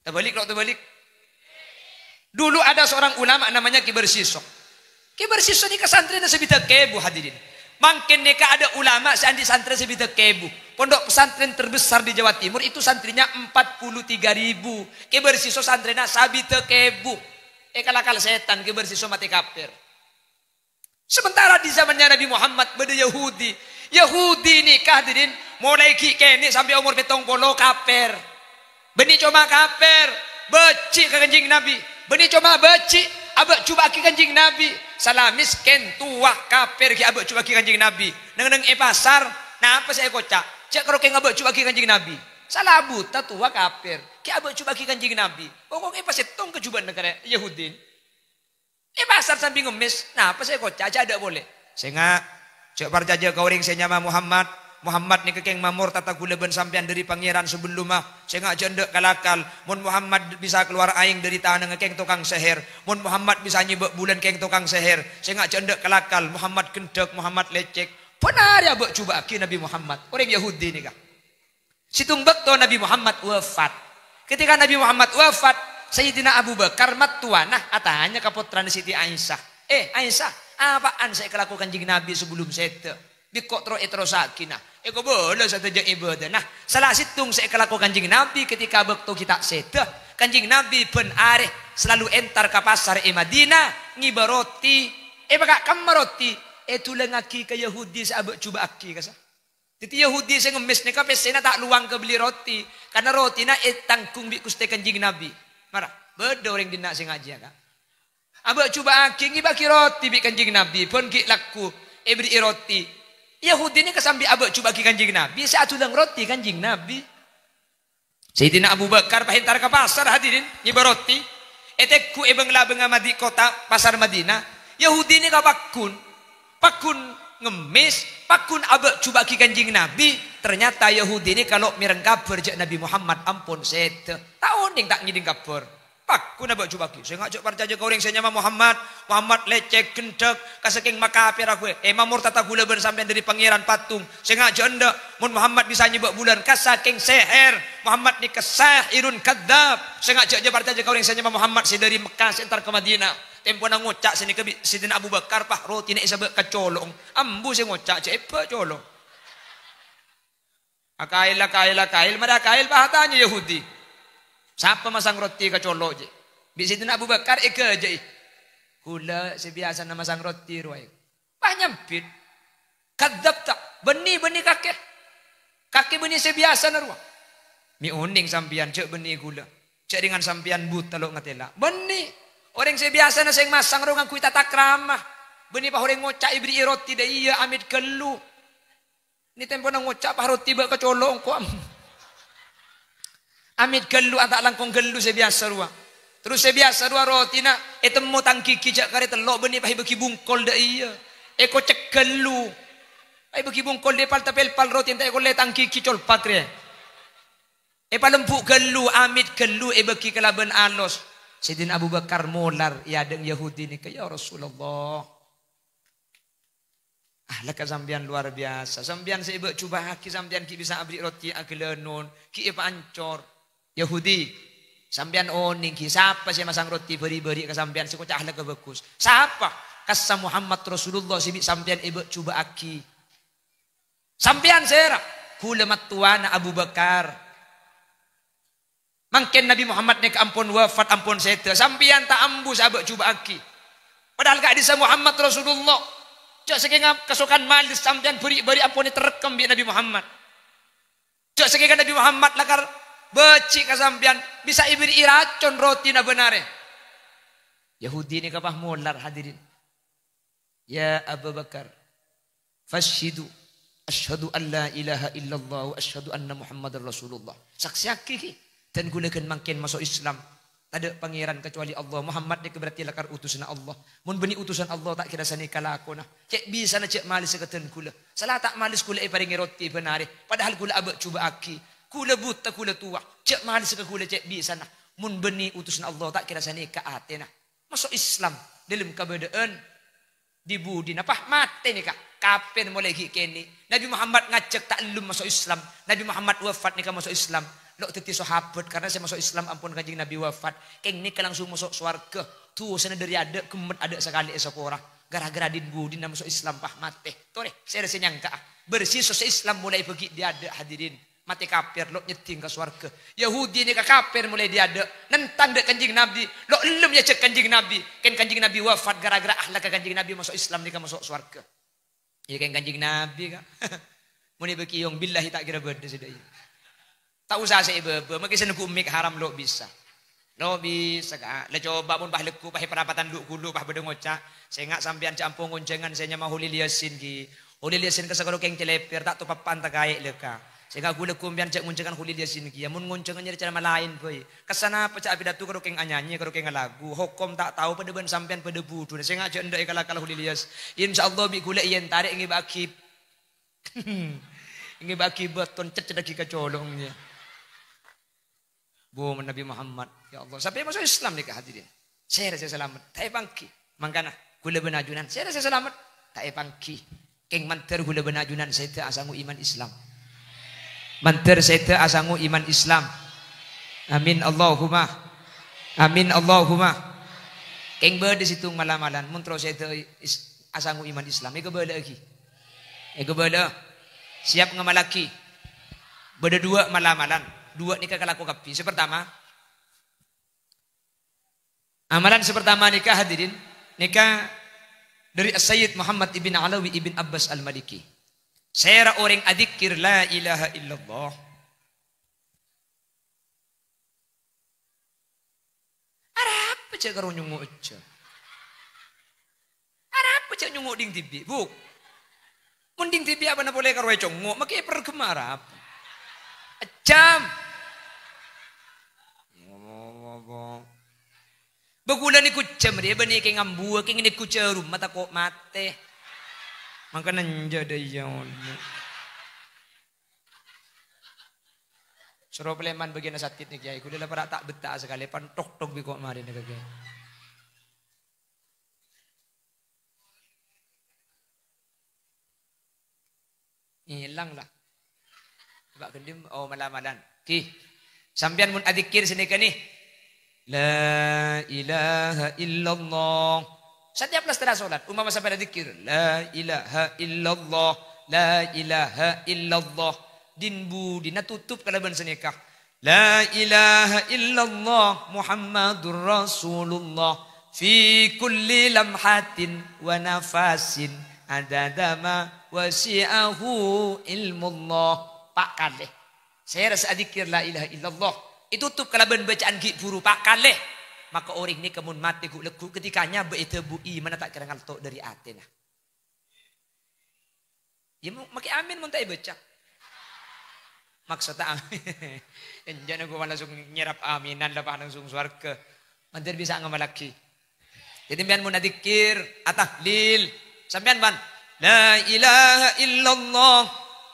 Terbalik, lo' terbalik. Dulu ada seorang ulama namanya Ki Bersiso. Ki Bersiso nèka santrèna sabidhâk èbu, hadirin. Mangkèn nèka ada ulama sè andi' santrè sabidhâk èbu. Pondok pesantren terbesar di Jawa Timur itu santrinya empat puluh tiga ribu. Ki Bersiso santrèna sabidhâk èbu. Èkalakal sètan Ki Bersiso matè kafir. Sementara di zamannya Nabi Muhammad bâdâ Yahudi. Yahudi nèka, hadirin, molaè ghi' kènè' sampè' omor pèttong polo kafir. Bânnè coma kafir, bâji' ka Kanjeng Nabi. Bânnè coma bâji', abâ' jhubâ'aghi Kanjeng Nabi. Sala mèskèn, towa, kafir ghi' abâ' jhubâ'aghi Kanjeng Nabi. Neng-enneng è pasar, napa sè èkoca'? Jhâ' karo kèng abâ' jhubâ'aghi Kanjeng Nabi. Sala buta, towa, kafir. Ghi' abâ' jhubâ'aghi Kanjeng Nabi. Pokokna èpasèttong ka jhubâ'na karè Yahudi. È pasar sambi ngemmès, napa sè èkoca'? Jhâ' adâ' polè. Sènga', jhâ' parcajâ ka orèng sè nyama Muhammad. Muhammad nèka kèng mamortata kaulâ bân sampèyan dâri Pangèran sabellumma. Sènga' jhâ' endâ' kalakal. Mon Muhammad bisa kalowar aèng dâri tanangnga, kèng tokang sèhèr. Mon Muhammad bisa nyèbâ' bulân, kèng tokang sèhèr. Sènga' jhâ' endâ' kalakal. Muhammad ghendhâk, Muhammad lècèk. Bân arè abâ' jhubâ'aghi Nabi Muhammad. Orèng Yahudi nèka. Sèttong bâkto Nabi Muhammad wafat. Ketika Nabi Muhammad wafat, Sayyidina Abu Bakar mattowana atanya ka pottrana Siti Aisyah, "Eh, Aisyah, apa'an sè èkalako Kanjeng Nabi sabellum sèdhâ? Bi' engko' terro èterrossaghi, na. Èkobâlâ sadhâjâ ibâdâna." Sala sèttong sè èkalako Kanjeng Nabi ketika bâkto ghi' ta' sèdhâ, Kanjeng Nabi bân arè salalu entar ka pasar è Madinah ngèbâ roti. Èpaka'kemma roti? Èdulângaghi ka Yahudi sè abâ' jhubâ'aghi, kasa. Dhâddhi Yahudi sè ngemmès nèka pèssèna ta' lowang kabelli roti, karna rotina ètanggung bi' Ghustè Kanjeng Nabi. Mara, bâdâ orèng dinna' sè ngajhiyâ, Ka'. Abâ' jhubâ'aghi ngèbâ'aghi roti bi' Kanjeng Nabi, bân ghi' lagghu èberri'i roti. Yahudi nèka sambi abâ' jhubâ'aghi Kanjeng Nabi, sè adulâng roti Kanjeng Nabi. Sayyidina Abu Bakar pas entar ka pasar, hadirin, ngèbâ roti. Ètengghu è bâng-labângnga Madi-, kota pasar Madinah. Yahudi nèka pagghun. Pagghun ngemmès, pagghun abâ' jhubâ'aghi Kanjeng Nabi. Ternyata Yahudi nèka lo' mèreng kabhâr jhâ' Nabi Muhammad ampon sèdhâ. Ta' onèng ta' ngèdhing kabhâr. Pagghun abâ' jhubâ'aghi. Sènga' jhâ' parcajâ ka orèng sè nyama Muhammad. Muhammad lècèk, ghendhâk, ka sakèng makapèrra ghâbây. È, mamortata kaulâ bân sampèyan dâri Pangèran patung. Sènga' jhâ' endâ'. Mon Muhammad bisa nyèbâ' bulân, ka sakèng sèhèr. Muhammad nèka sahirun kadzdzab. Sènga' jhâ', jhâ' parcajâ ka orèng sè nyama Muhammad sè dâri Mekkah sè entar ka Madinah. Tempona ngoca' sanèka bi' Sayyidina Abu Bakar, pas rotina èsabâ' ka colo'. Ambu sè ngoca' jhâ' èbâ' colo'. Akaèl, akaèl, akaèl, marè akaèl, pas atanya Yahudi, "Sapa masang roti ka colo', jhâ'?" Bi' Sayyidina Abu Bakar èghâjâ'i. "Kaulâ sè biyasana masang roti, rowa." Pas nyambit, "Kadzdzabta, bânnè, bânnè kakè. Kakè bânnè sè biyasana rowa. Mè' onèng sampèyan, jhâ' bânnè kaulâ. Jhâ' rèngan sampèyan buta lo' ngatèla'. Bânnè, orèng sè biyasana sè masang rowa ngangghuy tatakrama. Bânnè pas orèng ngoca' èberri'i roti dâ' iyâ, amit ghâllu. Nè tempona ngoca' pas roti bâ' kacolo' engko'. Amit ghâllu, ata' langkong ghâllu sè biyasa rowa. Terros sè biyasa rowa rotina ètemmo tang ghighi jhâ' karè tello' bânnè pas èbâghi bungkol dâ' iyâ. Èkocèk ghâllu. Pas èbâghi bungkol dâ' pal-tapèlpal roti enta' èkollè tang ghighi colpat rè. Èpalembu' ghâllu, amit ghâllu èbâghi kalabân alos. Sayyidina Abu Bakar molar è adâ'na Yahudi nèka, "Ya Rasulullah, ahlakka sampèyan lowar biyasa. Sampèyan sè èbâ'-jubâ'aghi, sampèyan ghi' bisa aberri' roti aghâlânon, ghi' èpaancor." Yahudi, "Sampèyan onèng ghi, sapa sè masang roti bâri'-bâri' ka sampèyan sè koca' ahlakka bhâghus? Sapa? Kassa Muhammad Rasulullah sè bi' sampèyan èbâ'-jubâ'aghi." Sampèyan sèra? Ghulâ mattowana Abu Bakar. Mangkèn Nabi Muhammad nèka ampon wafat, ampon sèdhâ. Sampèyan ta' ambu sè abâ'-jubâ'aghi. Padahal ka'dissa' Muhammad Rasulullah. Jhâ' sakènga kasokan malès sampèyan bâri'-bâri' ampon èterrekkam bi' Nabi Muhammad. Jhâ' sakènga Nabi Muhammad lakar bâji' ka sampèyan, bisa èberri'i racon rotina bân arè. Yahudi nèka pas molar, hadirin. "Ya Abu Bakar, fashhidu, asyhadu an la ilaha illallah wa asyhadu anna Muhammadar Rasulullah." Saksèyaghi, ghi, dân ghulâ ghân mangkèn maso' Islam. Tadâ' pangèran kacuali Allah. Muhammad nèka berarti lakar utusanna Allah. Mon bânnè utusan Allah, ta' kèra sanèka lakona. Cè' bisana jhâ' malès ka dân ghulâ. Sala ta' malès ghulâ èparèngè roti bân arè, padahal ghulâ abâ'-jubâ'aghi. Ghulâ buta, ghulâ towa. Jhâ' malès ka ghulâ cè' bisana. Mon bânnè utusanna Allah, ta' kèra sanèka atèna. Maso' Islam dâlem kabâdâ'ân di-budina, pas matè nèka, kapèr molaè ghi' kènè'. Nabi Muhammad ngajhâk ta' ellum maso' Islam. Nabi Muhammad wafat nèka maso' Islam. Lo' dhâddhi sahabat, karna sè maso' Islam ampon Kanjeng Nabi wafat. Kèng nèka langsung maso' sowarghâ. Dhusana dâri adâ' ghemmet adâ' sakalè èsapora. Ghârâ-ghârâ din-budina maso' Islam pas matè. Torè, sèra sè nyangka'a. Bârsi sossa Islam molaè bâgi' dâri adâ', hadirin. Matè kapèr, lo' nyeddhing ka sowarghâ. Yahudi nèka kapèr molaè dâri adâ', nentang dâ' Kanjeng Nabi, lo' ellum èajhâk Kanjeng Nabi. Kèng Kanjeng Nabi wafat ghârâ-ghârâ ahlakka Kanjeng Nabi maso' Islam nèka maso' sowarghâ. Iyâ, kèng Kanjeng Nabi, ka'. Mon èbâkiyong, billahi ta' kèra bâdâ sè dâ' iyâ. Ta' osa sè èbâbâ, makè sè neggu' mik haram lo' bisa. Lo' bisa, ka'. La coba mon pas lagghu', pas è parapatan lu-ghulu, pas bâdâ ngoca', "Sènga' sampèyan jhâ' ampon ngonjhângan sè nyama Kholil Yasin, ghi. Kholil Yasin kassa karo kèng cèlèpèr, ta' topappa'an takaè', lè, ka'. Sènga' ghulâ ghun sampèyan jhâ' ngonjhângan Kholil Yasin, ghi. Yâ, mon ngonjhângan nyarè cara malaèn bhâi. Kassa napa jhâ' apidato karo kèng anyanyè, karo kèng alagu. Hokom ta' tao, padâ bân sampèyan padâ budhuna. Sènga' jhâ' endâ' èkala-kala Kholil Yas. Insya Allah bi' ghulâ èyèn tarè' ngèbâ'aghi, ngèbâ'aghi bâton, cèt-cèttaghi ka colo', ghi." Bu, Nabi Muhammad. Ya Allah, sampè' maso' Islam nèka, hadirin. Sèra sè salamet? Ta' èpangghi. Mangkana, ghulâ bân ajunan, sèra sè salamet? Ta' èpangghi. Kèng mandhâr ghulâ bân ajunan sèdhâ asango iman Islam. Mandhâr sèdhâ asango iman Islam. Amin, Allahumma. Amin, Allahumma. Kèng bâdâ sèttong mala-malan, mon terro sèdhâ is-, asango iman Islam, èkabâlâ'aghi. Èkabâlâ. Siap ngamallaghi. Bâdâ duwâ' mala-malan. Duwâ' nèka kalako kabbhi. Sè partama, amalan sè partama nèka, hadirin, nèka dâri As-Sayyid Muhammad ibn Alawi ibn Abbas Al-Maliki. Sèra orèng adzikir la ilaha illallah. Arapa jhâ' karo nyongngo' ejjhâm? Arapa jhâ' nyongngo' dhing dhibi', Bu? Mon dhing dhibi' apana polè karo ècongngo', makè èparghâmma arapa? Ejjhâm. Bâ ghulâ nèko jhâm rèya bânnè kèng ambuwâ, kèng nèko jhârumma tako' matè. Mangkana enjâ' dâ' iyâ, Allah. Soro palèman bâgiyânna sakit nèka, Kèyaè. Ghulâ la para' ta' betta'a sakalè, pan tok-tok bi' ko' marè nèka, Kèyaè. Ngèlang la. Coba gendhim, oh, mala-malan. Ghi. Sampèyan mon adzikir sanèka nè. La ilaha illallah. Setiap la setengah salat, umpama sampèyan adzikir, "La ilaha illallah, la ilaha illallah." Din-budina tutup kalabân sanèka. "La ilaha illallah Muhammadur Rasulullah fi kulli lamhatin wa nafasin adada ma wasi'ahu ilmullah." Pa' kalè. Sèra sè adzikir la ilaha illallah ètutup kalabân bâca'an ghi' bhuru pa' kalè. Maka orèng nèka mon matè ghu'-lagghu' ketika nyabâ' èdhâbu imanna ta' kèra ngalto' dâri atèna. Ya, ma-, makè amin mon ta' èbâca. Maksodda amin. Enjâ' nèko langsung nyerap aminan la, pas langsung sowarghâ. Mandhâr bisa ngamallaghi. Jadi, sampèyan mon adzikir, atahlil, sampèyan, ban, "La ilaha illallah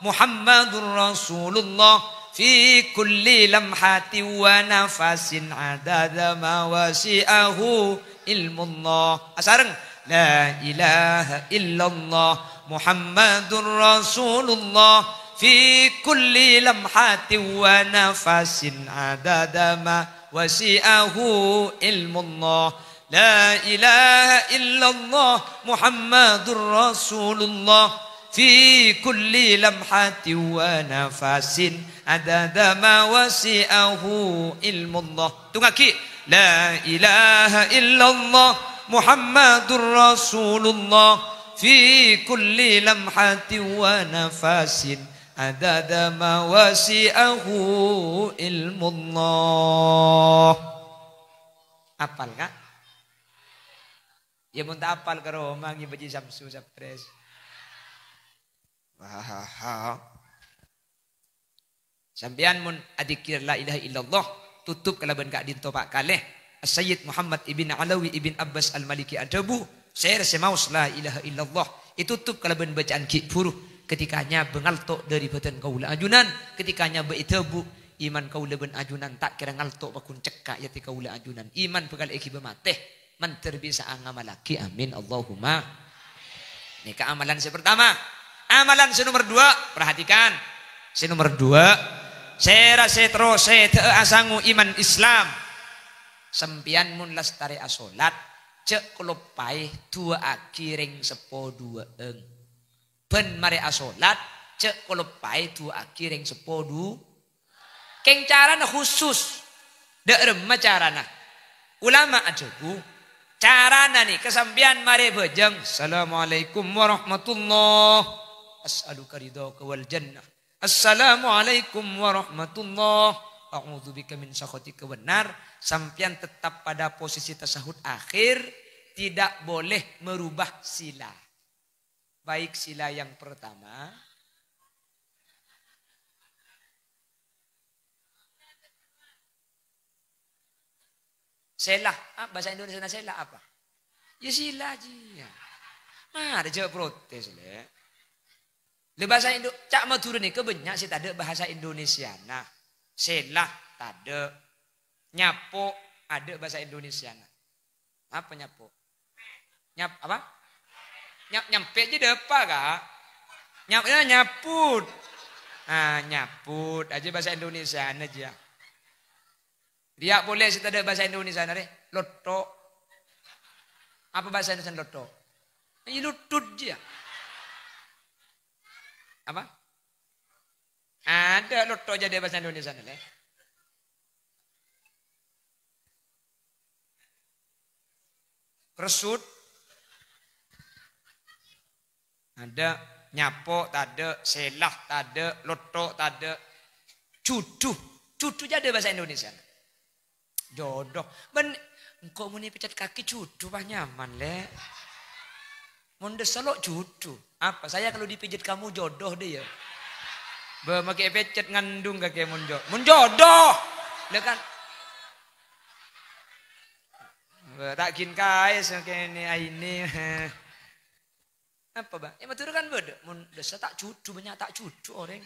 Muhammadur Rasulullah fi kulli lamhatin wa nafasin adada ma wasi'ahu ilmullah." Asareng, "La ilaha illallah Muhammadur Rasulullah fi kulli lamhatin wa nafasin adada ma wasi'ahu ilmullah. La ilaha illallah Muhammadur Rasulullah fi kulli lamhatin wa nafasin adada ma wasi'ahu ilmullah." Tongaghi. "La ilaha illallah Muhammadur Rasulullah fi kulli lamhatin wa nafasin adada ma wasi'ahu ilmullah." Apal, Ka'? Ya, mon ta' apal, ka roma ngibâ Ji Samsu, Sapres. Wahaha. Sampèyan mon adzikir la ilaha illallah, totop kalabân ka'dinto pa' kalè. As-Sayyid Muhammad ibn Alawi ibn Abbas Al-Maliki adhâbu, "Sèra sè maos la ilaha illallah, ètotop kalabân bâca'an ghi' bhuru, ketika nyabâ ngalto' dâri bhâdhân kaulâ ajunan, ketika nyabâ èdhâbu, iman kaulâ bân ajunan ta' kèra ngalto' pagghun cekka' è atè kaulâ ajunan. Iman bhâkal èghibâ matè." Mandhâr bisa'a ngamallaghi, amin, Allahumma. Nèka amalan sè pertama. Amalan sè nomer duwâ', perhatikan. Sè nomer duwâ', sèra sè terro sèdhâ'â asango iman Islam. Sampèyan mon lastarè asolat, jhâ' kaloppaè du'aaghi rèng seppo duwâ'âng. Bân marè asolat, jhâ' kaloppaè du'aaghi rèng seppo du-, Kèng carana khusus. Dâ' remma carana? Ulama adhâbu, carana nèka sampèyan marè bhâjâng, "Assalamualaikum warahmatullah. As'aluka ridhaka wal jannah. Assalamualaikum warahmatullah. A'udzubika min sakhatika wan nar." Sampèyan tetap pada posisi tasahud akhir, tidak boleh merubah sila. Baik sila yang pertama, sèla. Ah, bahasa Indonesiana sèla apa? Ya sila, Ji, ya. Marè jhâ' protes, Lè'. Lè, bahasa Indo-, ca' Madhurâ nèka bânnya' sè tadâ' bahasa Indonesiana. Sèla tadâ'. Nyapo' adâ' bahasa Indonesiana. Apa nyapo'? Nyap-, apa? Nyap-, nyampe' jiyâ dâpa', Ka'. Nyap-, ya, nyaput. Ah, nyaput. Ajâ bahasa Indonesiana jiyâ. Rèya polè sè tadâ' bahasa Indonesiana rè, lotto'. Apa bahasa Indonesia lotto'? Iyâ, lutut jiyâ. Apa? Adâ' lotto' jiyâ bahasa Indonesiana, Lè'. Resut. Adâ', nyapo' tadâ', sèla tadâ', lotto' tadâ'. Judhu. Judhu jiyâ adâ' bahasa Indonesia. Jodoh. Bân, engko' mon èpècet kakè judhu pas nyaman, Lè'. Mon dhissa lo' judhu. Apa? Saya kalau dipijit kamu jodoh deh ya. Bâ, makè èpècet ngandung kakè mon jo-, mon jodoh. Lè' kan. Bâ, ta' ghin kaè sakènè aènè. Apa, Bâ? È Madhurâ kan bâdâ. Mon dhissa ta' judhu, bânnya' ta' judhu orèng.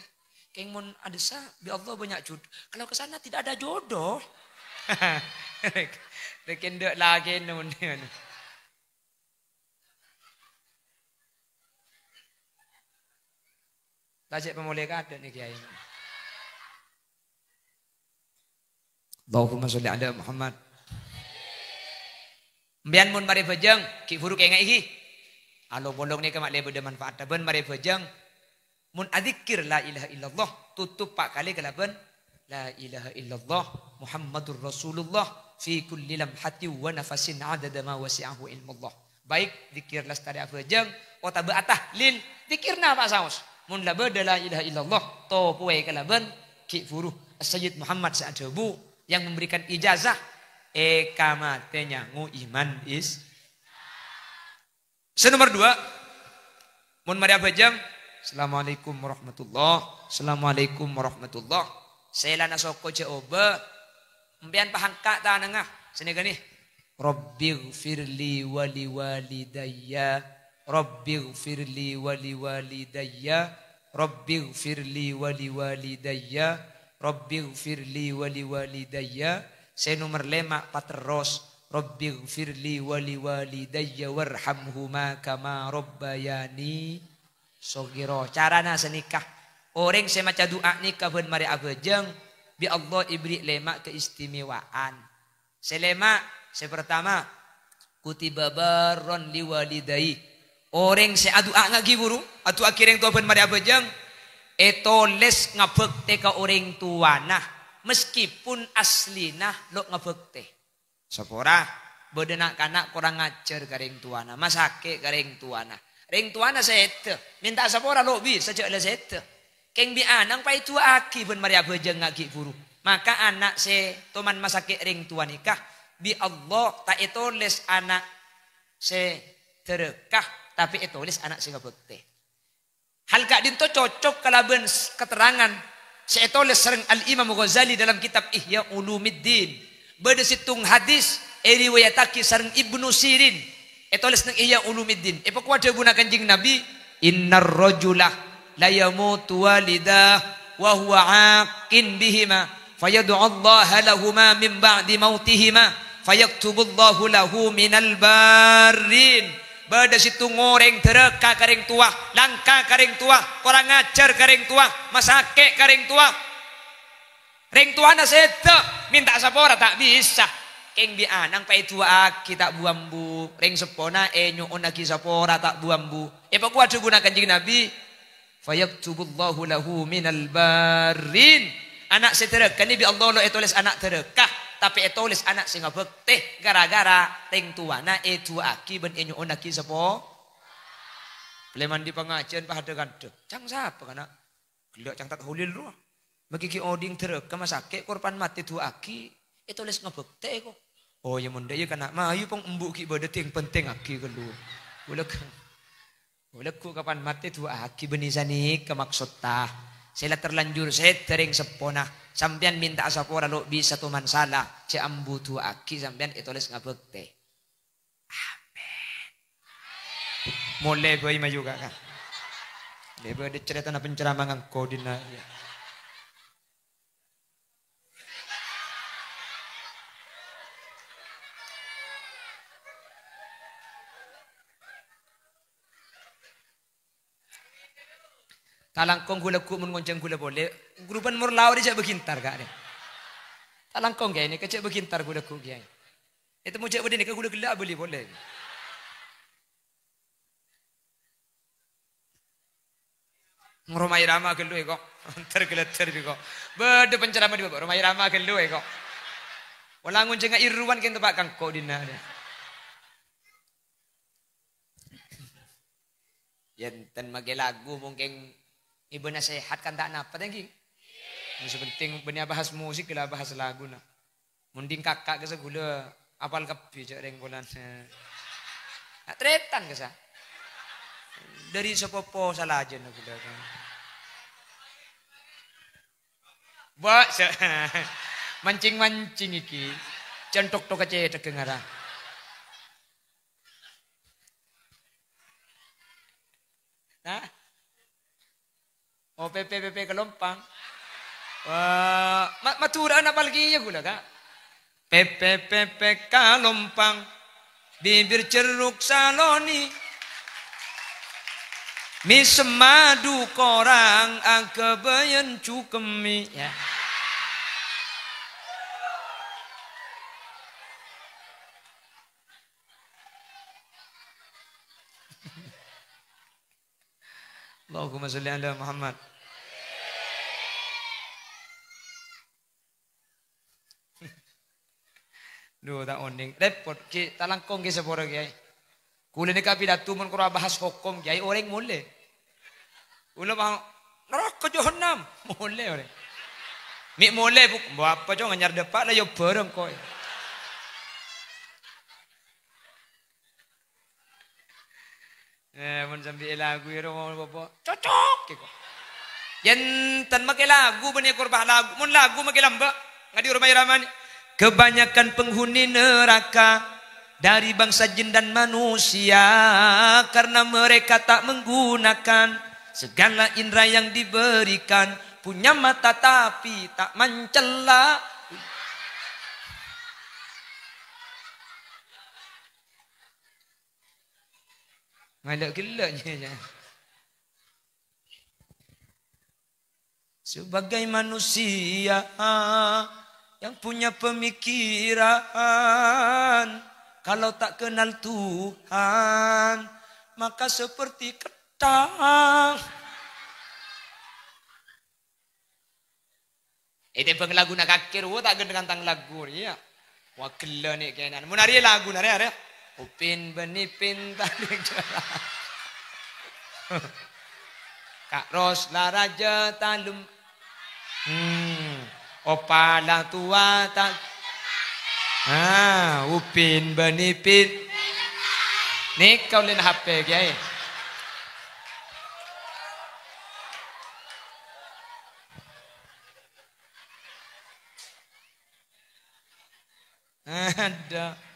Kèng mon adhissa, bi' Allah bânnya' judhu. Kalau ke sana tidak ada jodoh. Rèken dâ' lakèna mon. La cè' pamolè kadâ' nè, Kèyaè. Allahumma sholli ala Muhammad. Sampèyan mon marè bhâjâng, ghi' bhuru kaènga'è ghi. Alo-polong nèka ma' lè bâdâ manfaatta bân marè bhâjâng. Mon adzikir la ilaha illallah, totop pa' kalè kalabân la ilaha illallah Muhammadur Rasulullah fi kulli lamhatin wa nafasin adada ma wasi'ahu ilmullah. Baik dzikir lastarè abhâjâng otabâ atahlil, dzikirna apa saos. Mon la bâdâ la ilaha illallah, topowè kalabân ghi' bhuru. As-Sayyid Muhammad sè adhâbu, yang memberikan ijazah, È kamatè nyango iman is-, sè nomer dua, mon marè abhâjâng, "Assalamualaikum warahmatullah, assalamualaikum warahmatullah." Sèlana soko jhâ' obâ, empèyan pahangka' tanangnga, sanèka nè, "Rabbighfirli wa liwalidayya, Rabbighfirli wa liwalidayya, Rabbighfirli wa liwalidayya, Rabbighfirli wa liwalidayya." Sè nomer lèma' paterros, "Rabbighfirli wa liwalidayya warhamhuma kama rabbayani shaghira." Carana sanèka, orèng sè maca du'a nèka bân marè abhâjâng, bi' Allah èberri' lèma' keistimewaan. Sè lèma', sè partama, "Kutiba barron liwalidayhi." Orèng sè adu'a ngaghi buru, adu'aaghi rèng towa bân marè abhâjâng, ètolès ngabhâktè ka orèng towana, meskipun aslina lo' ngabhâktè. Sapora, bâdâ na'-kana' korang ajhâr ka rèng towana, masakè' ka rèng towana. Rèng towana sèdhâ, mènta'a sapora lo' bisa jhâ' la sèdhâ. Kèng bi' ana' pas èdu'aaghi bân marè abhâjâng ngaghi buru. Maka ana' sè toman masakè' rèng towa nèka, bi' Allah ta' ètolès ana' sè dhârâka, tapè ètolès ana' sè ngabhâktè. Hal ka'dinto cocok kalabân s-, katerrangan sè ètolès sareng Al-Imam Ghazali dalam kitab Ihya Ulumuddin. Bâdâ sèttong hadis èriwayataghi sareng Ibnu Sirin, ètolès neng Ihya Ulumuddin. Èpakowa dhâbuna Kanjeng Nabi, "Innar rajula layamutu walidah wa huwa aqin bihima, fayad'ullaha lahuma min ba'di mautihima, fayaktubullahu lahu minal barrin." Bâdâ sèttong orèng dhârâka ka rèng towa, langka ka rèng towa, korang ajhâr ka rèng towa, masakè' ka rèng towa. Rèng towana sèdhâ, mènta'a sapora ta' bisa. Kèng bi' ana' pas èdu'aaghi ta' bu-ambu. Rèng seppona ènyo'onnaghi sapora ta' bu-ambu. Èpakowa dhâbuna Kanjeng Nabi, "Fayaktubullahu lahu minal barrin." Ana' sè dhârâka nè bi' Allah lo' ètolès ana' dhârâka, tapè ètolès ana' sè ngabhâktè, ghârâ-ghârâ rèng towana èdu'aaghi bân ènyo'onnaghi sapo-, polè mandi pangajiân padâ kandhâ. Cang sapa kana'? Ghellâ' cang Tat Holil rowa. Maghi ghi' odi'na dhârâka masakè', korban matè du'aaghi, ètolès ngabhâktè ko. Oh, iyâ, mon dâ' iyâ kana' mayu pong embu' ghi' bâdâ tèng-pentèngngaghi ghâllu. Bulâ ghu-, bulâ ghu kapan matè du'aaghi bânnè sanèka maksodda. Sè la terlanjur sèdhâ rèng seppona. Sampèyan mènta'a sapora lo' bisa toman sala. Jhâ' ambu du'aaghi sampèyan ètolès ngabhâktè. Amin. Molè bhâi mayu, Ka', Ka'. Lè bâdâ carètana penceramah ngangko dinna', yâ. Talangkong ghu-lagghu mon ngonjhâng ghulâ polè. Ghuru bân morlao rè jhâ' bâghi entar, Ka', rè. Talangkong, Kèyaè, nèka jhâ' bâghi entar ghu-lagghu, Kèyaè. Ètemmo jhâ' bâdâ nèka ghulâ ghellâ' abâli polè. Roma Irama ghâllu, è, ko'. Ter-ghâlâter bi', ko'. Bâdâ penceramah dibâ', Roma Irama ghâllu, è, ko'. Pola ngonjhângnga Irwan kèng teppa' kangko dinna', rè. Yènten makè lagu mungkin ibâ nasèhat kan ta' napa, ta' ènggi? Sè penting bânnè abahas musik, ghellâ' abahas laguna. Mon ding kaka' kassa ghulâ apal kabbhi jhâ' rèng polana. Nah, tarètan kassa. Dâri sapopo salajâna ghulâ. Ba', sa-, mancing-mancing iki. Cènthok-thok kacèthagghâ ngara. Nah. Oh, P P, P P Kalompang. Wah, ma-, Madhurâ'ân apal kèya ghulâ, Ka'. P P, P P Kalompang, bibir jeruk saloni. Mèsem madu korang aghâbâyân jhukemmi. Ya. Allahumma sholli ala Muhammad. Dhu, ta' onèng. Rèpot, Ki. Talangkong, Ki, sapora, Kèyaè. Ghulâ nèka pidato mon karo abahas hokom, Kèyaè, orèng molè. Ghulâ mau, "Naraka jahannam." Molè orèng. Mè' molè, Bu. "Mbok apa, Cong, anyar dâpa' la iyâ bhâreng, koy." Eh, mon sambi èlagu iyâ, ro, bâbâ, cocok, ghi, ko'. Yènten makè lagu bânnè korbah lagu. Mon lagu makè lambâ', ngadhi' roma è ramana. Kebanyakan penghuni neraka dari bangsa jin dan manusia, karena mereka tak menggunakan segala indera yang diberikan, punya mata tapi tak mencela. Ngala' ghellâ' nyè, nyè. Sebagai manusia yang punya pemikiran, kalau tak kenal Tuhan, maka seperti kethang. Ètèmbhâng laguna kakè rowa ta' ghântèngan tang lagu, iyâ. Wah, ghellâ' nè' kènè'an. Mon arèya laguna, arèya, arèya. Upin bânnè pin tadhing jârâ. Ka' ros la rajâ talem. Hmm. Opala towa ta'. Ah, upin bânnè pin. Nèka ollèna H P, Kèyaè. Adâ'.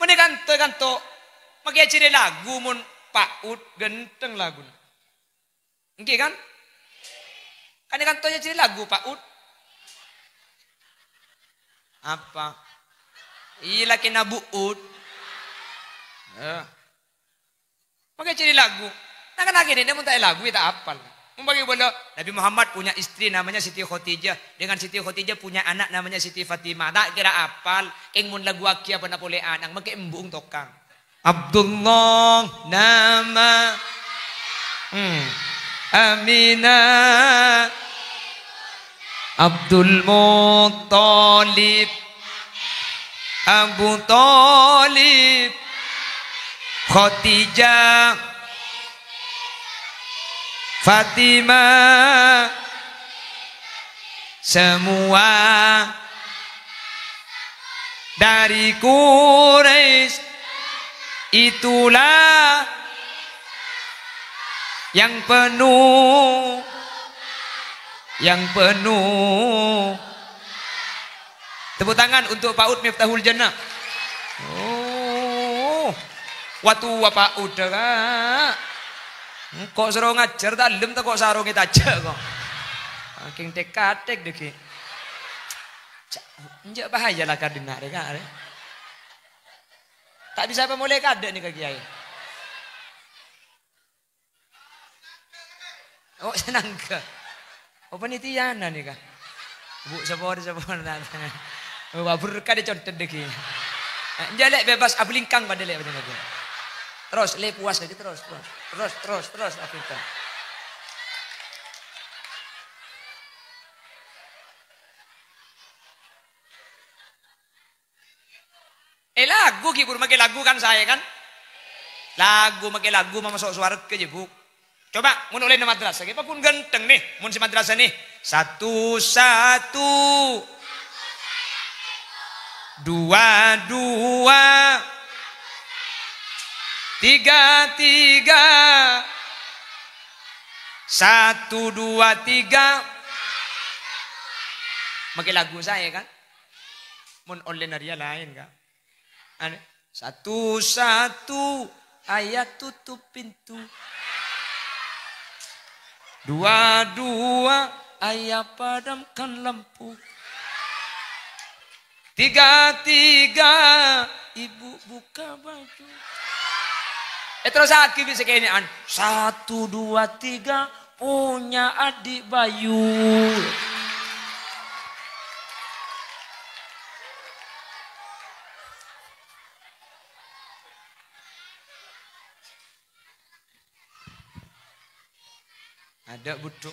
Mon è kanto, è kanto, makè ajhâri lagu mon Pa' Ud ghântheng laguna. Èngghi, kan? Kan è kanto ajhâri lagu Pa' Ud. Apa? Iyâ, lakèna Bu Ud. Eh. Makè ajhâri lagu. Nah, kan akhirnya mon ta' èlagu, iyâ ta' apal. Mon makè bâlâ, Nabi Muhammad punya istri namanya Siti Khadijah. Dengan Siti Khadijah punya anak namanya Siti Fatimah. Ta' kèra apal. Kèng mon laguwaghi apana polè ana'na, makè embu'na tokang. Abdullah nama. Hmm. Aminah. Abdul Muttalib. Abu Thalib, Khadijah, Fatimah, semua dari Quraisy. Itulah yang penuh, yang penuh Tepuk tangan untuk Pa' Ud Miftahul Jannah. Oh. Wah, towa Pa' Ud, Ka'. Engko' soro ngajhâr, ta' lem ta' ko' sarongè tajâ' ko'. Saking tek-katek dâggi'. Ca-, enjâ' bahaya la kadhina rè, Ka', rè. Ta' bisa apa molè kadâ' nèka, Kèyaè. Oh, senangga. Oh, panitiana nèka. Bu, sapor, sapor, ta-, ta-, oh, berkah dè contet dâggi'. Eh, enjâ' lè' bebas, abâlingkang padâ lè', padâ lè'. Terros, lè' puas lagi, terros, terros. Terros, terros, terros, abâlingkang. Eh, lagu, ghi, Bu, makè lagu kan saè, kan? Lagu, makè lagu, mamaso' sowarghâ, yâ, Bu. Coba, mon ollèna madrasah, ghi, paggun ghântheng, nè, mon sè madrasah, nè. Satu, satu. Dua, dua. Tiga, tiga. Satu, dua, tiga. Makè lagu saè, kan? Mon ollèna rèya laèn, Ka'. Anè, satu-satu, ayah tutup pintu. Dua-dua, ayah padamkan lampu. Tiga-tiga, ibu buka baju. Eh, terros lagi bisa kènè'an. Satu, dua, tiga, punya adik bayu. Adâ' budhu.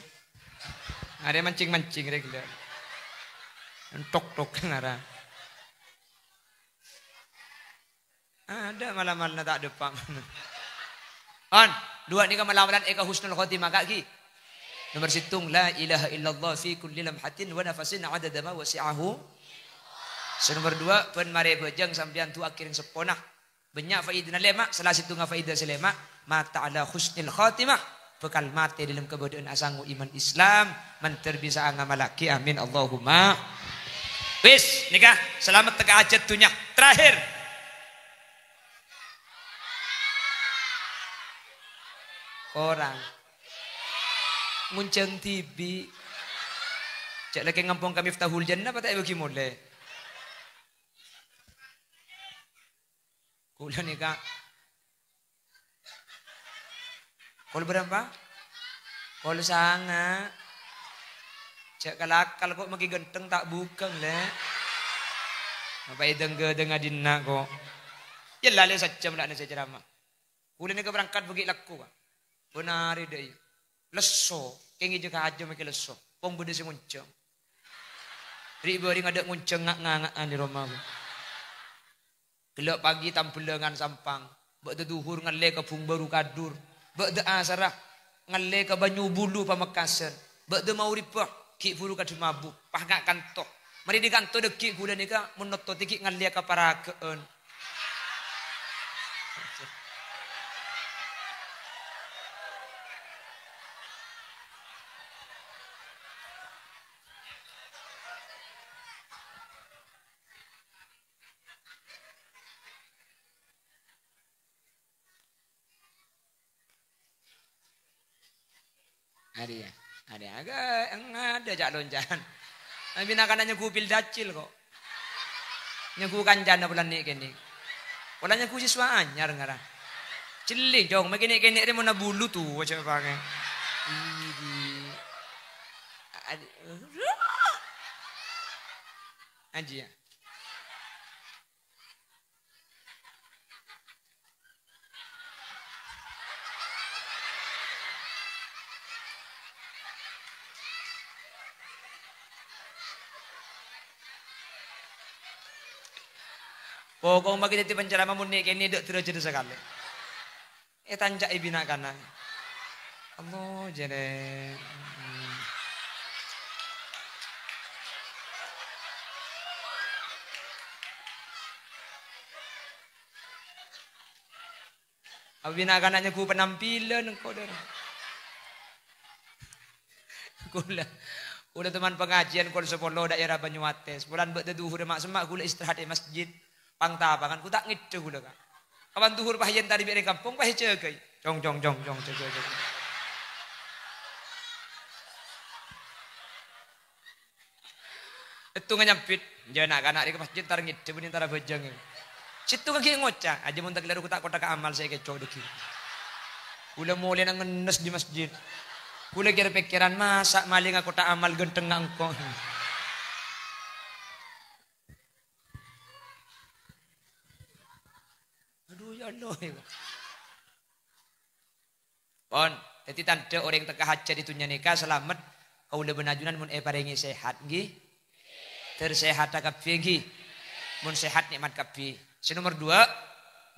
Arè mancing-mancing rè ghellâ'. Entok-tok ngara. Adâ' mal-amalanna ta' dâpa'. On, duwâ' nèka mal-amalan èka husnul khotimah, Ka', ghi. Nomor sèttong, la ilaha illallah fi kulli lamhatin wa nafasin adada ma wasi'ahu. Sè nomor duwâ', bân marè bhâjâng sampèyan du'â kèrèng seppona. Bânnya' faidana lèma', sala sèttongnga faida sè lèma', mata ala husnil khatimah, bhâkal matè dâlem kabâdâ'ân asango iman Islam, mandhâr bisa'a ngamallaghi. Amin, Allahumma. Wis, nèka, salamet tekka hajat dhunnya. Terakhir. Korang. Ngonjhâng dhibi'. Jhâ' lakè ngampong ka Miftahul Jannah, apa ta' èbâghi molè? Kaulâ nèka. Kol berapa? Kol sanga. Jhâ' kal-akal kok, maghi ghântheng ta' bhughâng, Lè'. Apa èdâng-ghâdâng adinna kok. Yâ, la, Lè', sajjhâm la' nèka sè ceramah. Kaulâ nèka berangkat bâgi' lagghu, Ka'. Bân arè dâ' iyâ. Lesso, kèngèng jâ-kajâ makè lesso. Pong bâdâ sè ngonjhâng. Ri'-bâri' ngadâ' ngonjhâng nga'-nganga'an è roma, Ka'. Ghellâ' pagi tambellângan Sampang, bâ'dâ dhuhur ngallè ka Bung Baru Kadur, bâ'dâ asarra ngallè ka Banyubulu Pamekasan, bâ'dâ maghribbhâ ghi' buru ka Dhemabu, pas nga' kanto. Marè dâri kanto dâggi' kaulâ nèka mon nottodhi ghi' ngallèya ka Paragâ'ân. Arèya, arèya, aga, engadâ ca'-lonca'. Abina kana nyegghu pil dacil kok. Nyegghu kancana polana nè'-kènè'. Pola nyegghu siswa anyar ngara. Cellèng, Cong, ma' kènè'-kènè' rè monna bulu towa ca' pangè. Idi. Adi-, Anjiyâ. Pokok maghi dhâddhi penceramah mon nè'-kènè' dâ' dârâjhâddhâ sakalè. Ètanca'è bina kana. Allah, jârèya. Hmm. Abina kana nyegghu penampilan engko', Dâr. Kaulâ, kaulâ teman pengajian kol sapolo daerah Banyuates. Polana bâ'dâ dhuhur ma'-, semma' kaulâ istirahat è masjid. Pang-tapangan, ku ta' ngèdhâ kaulâ, Ka'. Kapan dhuhur pas èyèn tari bi' rèng kampong, pas èjâgâi. Cong, cong, cong, cong, cong, cong, cong. Sèttonga nyambit, "Jâ' na'-kana' rè ka masjid, entar ngèdhâ bânnè entar abhâjâng." Sèttonga ghi' ngoca', "Ajâ mon ta' ghellâ' ruku ta' kothak amal sè èkèco' dâggi'." Kaulâ molèna ngennes di masjid. Kaulâ kèr-pèkkèran, "Masa' malèngnga kothak amal ghântengnga engko'?" Adu, ya Allah, ya. Pon, dhâddhi tandhâ orèng tekka hajhât è dhunnya nèka salamet. Kaulâ bân ajunan mon èparèngè sehat, ngghi? Ter sehata kabbhi, ngghi? Mon sehat, nè'mat kabbhi. Sè nomer dua,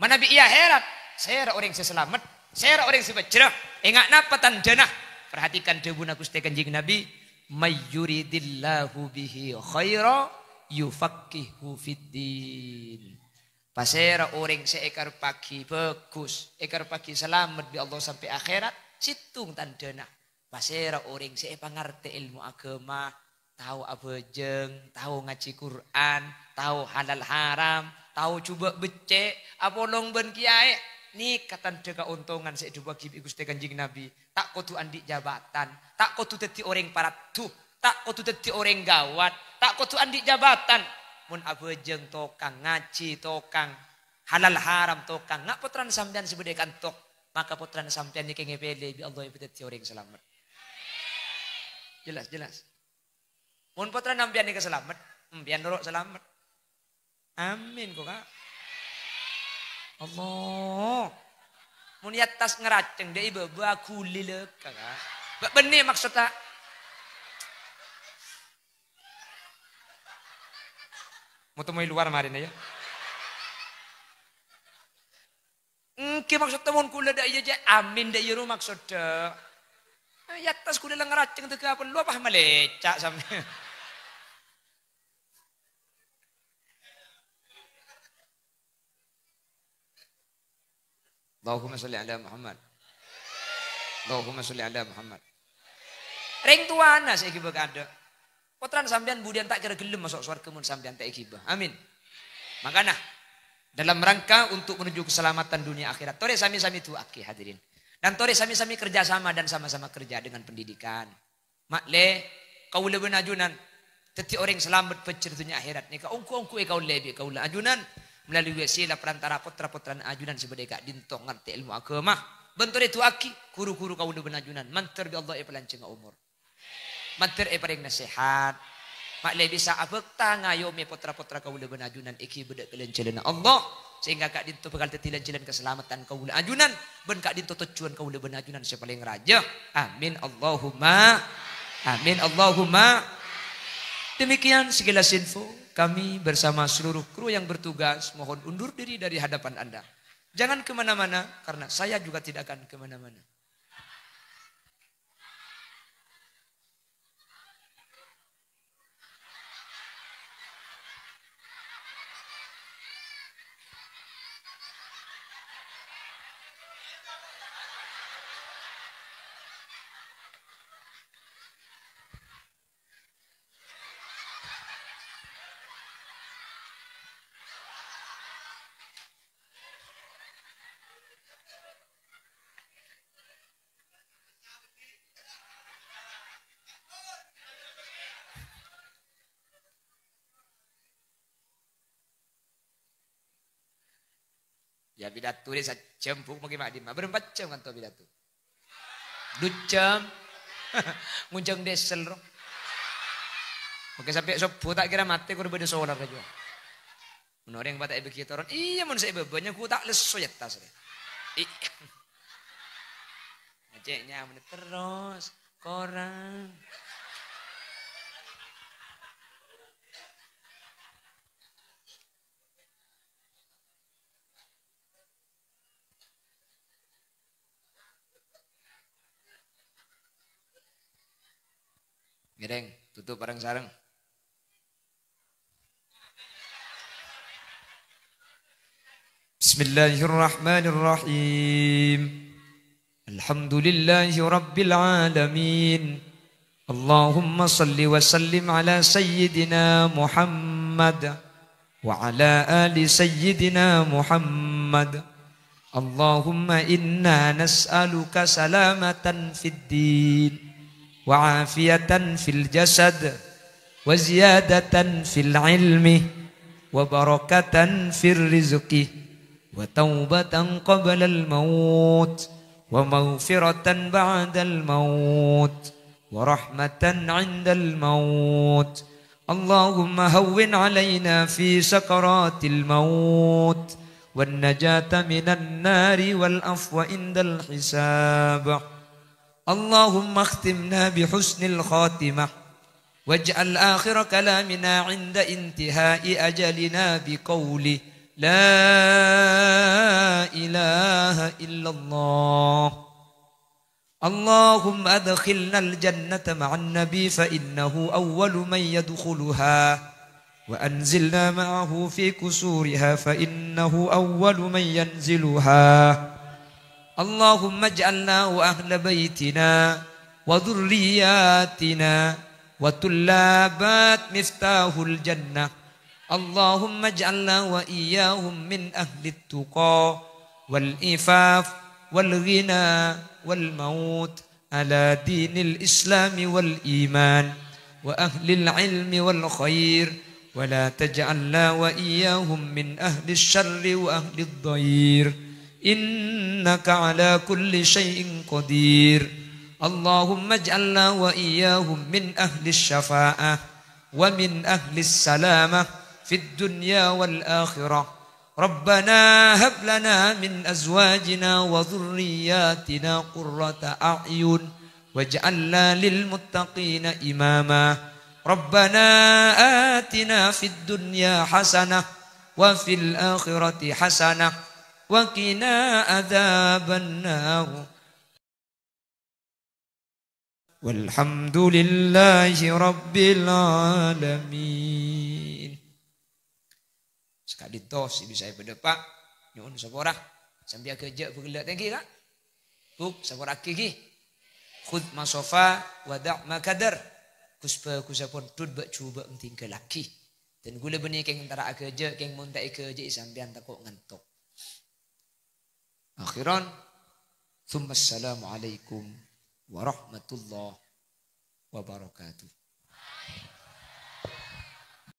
manabi è akhèrat, sèra orèng sè salamet, sèra orèng sè bhâjrâ. Enga' napa tandhâna? Perhatikan dhâbuna Ghustè Kanjeng Nabi, "May yuridillahu bihi khaira yufaqqihhu fiddin." Pasèra orèng sè èkarebbhâghi bhâghus, èkarebbhâghi salamet bi' Allah sampè' akhèrat, sèttong tandhâna. Pasèra orèng sè èpangartè èlmo aghâma, tao abhâjâng, tao ngajhi Qur'an, tao halal haram, tao jhubâ' beccè', apolong bân kèyaè, nèka tandhâ kaontongan sè èdhâbuwaghi bi' Ghustè Kanjeng Nabi. Ta' kodhu andi' jabatan, ta' kodhu dhâddhi orèng paraddu, ta' kodhu dhâddhi orèng gawat, ta' kodhu andi' jabatan. Mon abhâjâng tokang, ngajhi tokang, halal haram tokang, nga' pottrana sampèyan sè bâdâ è kanto, maka pottrana sampèyan nèka èpèlè bi' Allah èpadhâddhi orèng salamet. Jelas, jelas. Mon pottrana sampèyan nèka salamet, sampèyan noro' salamet. Amin, ko, Ka'. Allah. Mon è attas ngaraceng, dâ' è bâbâ aghuli lè, Ka'. Bâ-, bânnè maksodda. Moto-moi luar marèna, ya. Èngghi maksodda mon kaulâ dâ' iyâ, jâ', amin dâ' iyâ ro maksodda. È attas kaulâ la ngaraceng tèghâ pello, apa malèca' sampèyan. Allahumma sholli ala Muhammad. Allahumma sholli ala Muhammad. Rèng towana sè èghibâ kaadâ'. Pottrana sampèyan budiyân ta' kèra ghellem maso' sowarghâ mon sampèyan ta' èghibâ. Amin. Makana, dalam rangka untuk menuju keselamatan dunia akhirat, torè sami-sami du'aaghi, hadirin. Dan torè sami-sami kerja sama dan sama-sama kerja dengan pendidikan. Ma'lè, kaulâ bân ajunan dhâddhi orèng salamet bhâjjhrâ dhunnya akhèrat nèka ongghu-ongghu èkaollè bi' kaulâ ajunan melalui wasilah perantara pottra-pottrana ajunan sè bâdâ è ka'dinto ngartè èlmo aghâma. Bân torè du'aaghi ghuru-ghuru kaulâ bân ajunan, mandhâr bi' Allah èpalanjhângnga omor. Mandhâr èparèngana sehat. Ma'lè bisa abhâkta ngayomè pottra-pottra kaulâ bân ajunan èghibâ dâ' ka lan-jhâlânna Allah, sehingga ka'dinto bhâkal dhâddhi lan-jhâlân kasalameddhân kaulâ ajunan, bân ka'dinto tojjhuwân kaulâ bân ajunan sè palèng rajâ. Amin, Allahumma. Amin, Allahumma. Demikian sekilas info. Kami bersama seluruh kru yang bertugas mohon undur diri dari hadapan Anda. Jangan kemana-mana, karena saya juga tidak akan kemana-mana. Iyâ, pidato rè sajjhâm, Bu, mangkè ma' dimma? Bârâmpa jhâm kanto pidato? Du jhâm. Ngonjhâng diesel, ro. Mangkè sampè' sobbhu ta' kèra matè, kor bâdâ solar jâ. Mon orèng patè èbâghi toron, iyâ, mon sè è bâbâ nyangghu ta' lesso è attas rè. I-, ngajhâk nyamana terros, korang. Ngèrèng, tutup parèng-sarèng. Bismillahirrahmanirrahim. Alhamdulillahi rabbil alamin. Allahumma shalli wa sallim ala sayyidina Muhammad wa ala ali sayyidina Muhammad. Allahumma inna nas'aluka salamatan fid din, wa afiyatan fil jasad, wa ziyadatan fil ilmi, wa barakatan fir rizqi, wa taubatan qablal maut, wa maghfiratan ba'dal maut, wa rahmatan 'indal maut. Allahumma hawwin 'alaina fi sakaratil maut, wan najata minan nari wal afwa 'indal hisab. Allahumma akhtimna bi husnil khatimah, waj'al akhira kalamina 'inda intihai ajalina bi qauli la ilaha illallah. Allahumma adkhilnal jannata ma'an nabi fa innahu awwalu man yadkhuluha, wa anzilna ma'ahu fi qusuriha fa innahu awwalu man yanziluha. Allahumma ij'alna wa ahla baitina wa dhurriyyatina wa tullabat miftahul jannah. Allahumma ij'alna wa iyyahum min ahlit tuqa wal ifaf wal ghina wal maut ala dinil islami wal iman wa ahlil ilmi wal khair, wa la taj'alna wa iyyahum min ahlis syarri wa ahlid dhair. Innaka ala kulli syai'in qadir. Allahumma ij'alna wa iyyahum min ahlis syafa'ah wa min ahlis salamah fid dunya wal akhirah. Rabbana hab lana min azwajina wa dzurriyyatina qurrata a'yun waj'alna lil muttaqina imama. Rabbana atina fid dunya hasanah wa fil akhirati hasanah wa qina adzabannar. Walhamdulillahi rabbil alamin. Saka'dinto sè bisa èpadhâpa', nyo'on sapora. Sambi aghâjâ' bhâghellâ' tèngghi, Ka'. Buk, saporraghi, ghi. Khudz ma shafa wa da' ma kadar. Ghus-bhâghus pondhut bâ' jhubâ' ètinggalaghi. Dan ghulâ bânnè kèng entara aghâjâ', kèng mon ta' èghâjâ'i sampèyan tako' ngantok. Akhiran, tsumma assalamu alaikum warahmatullahi wabarakatuh.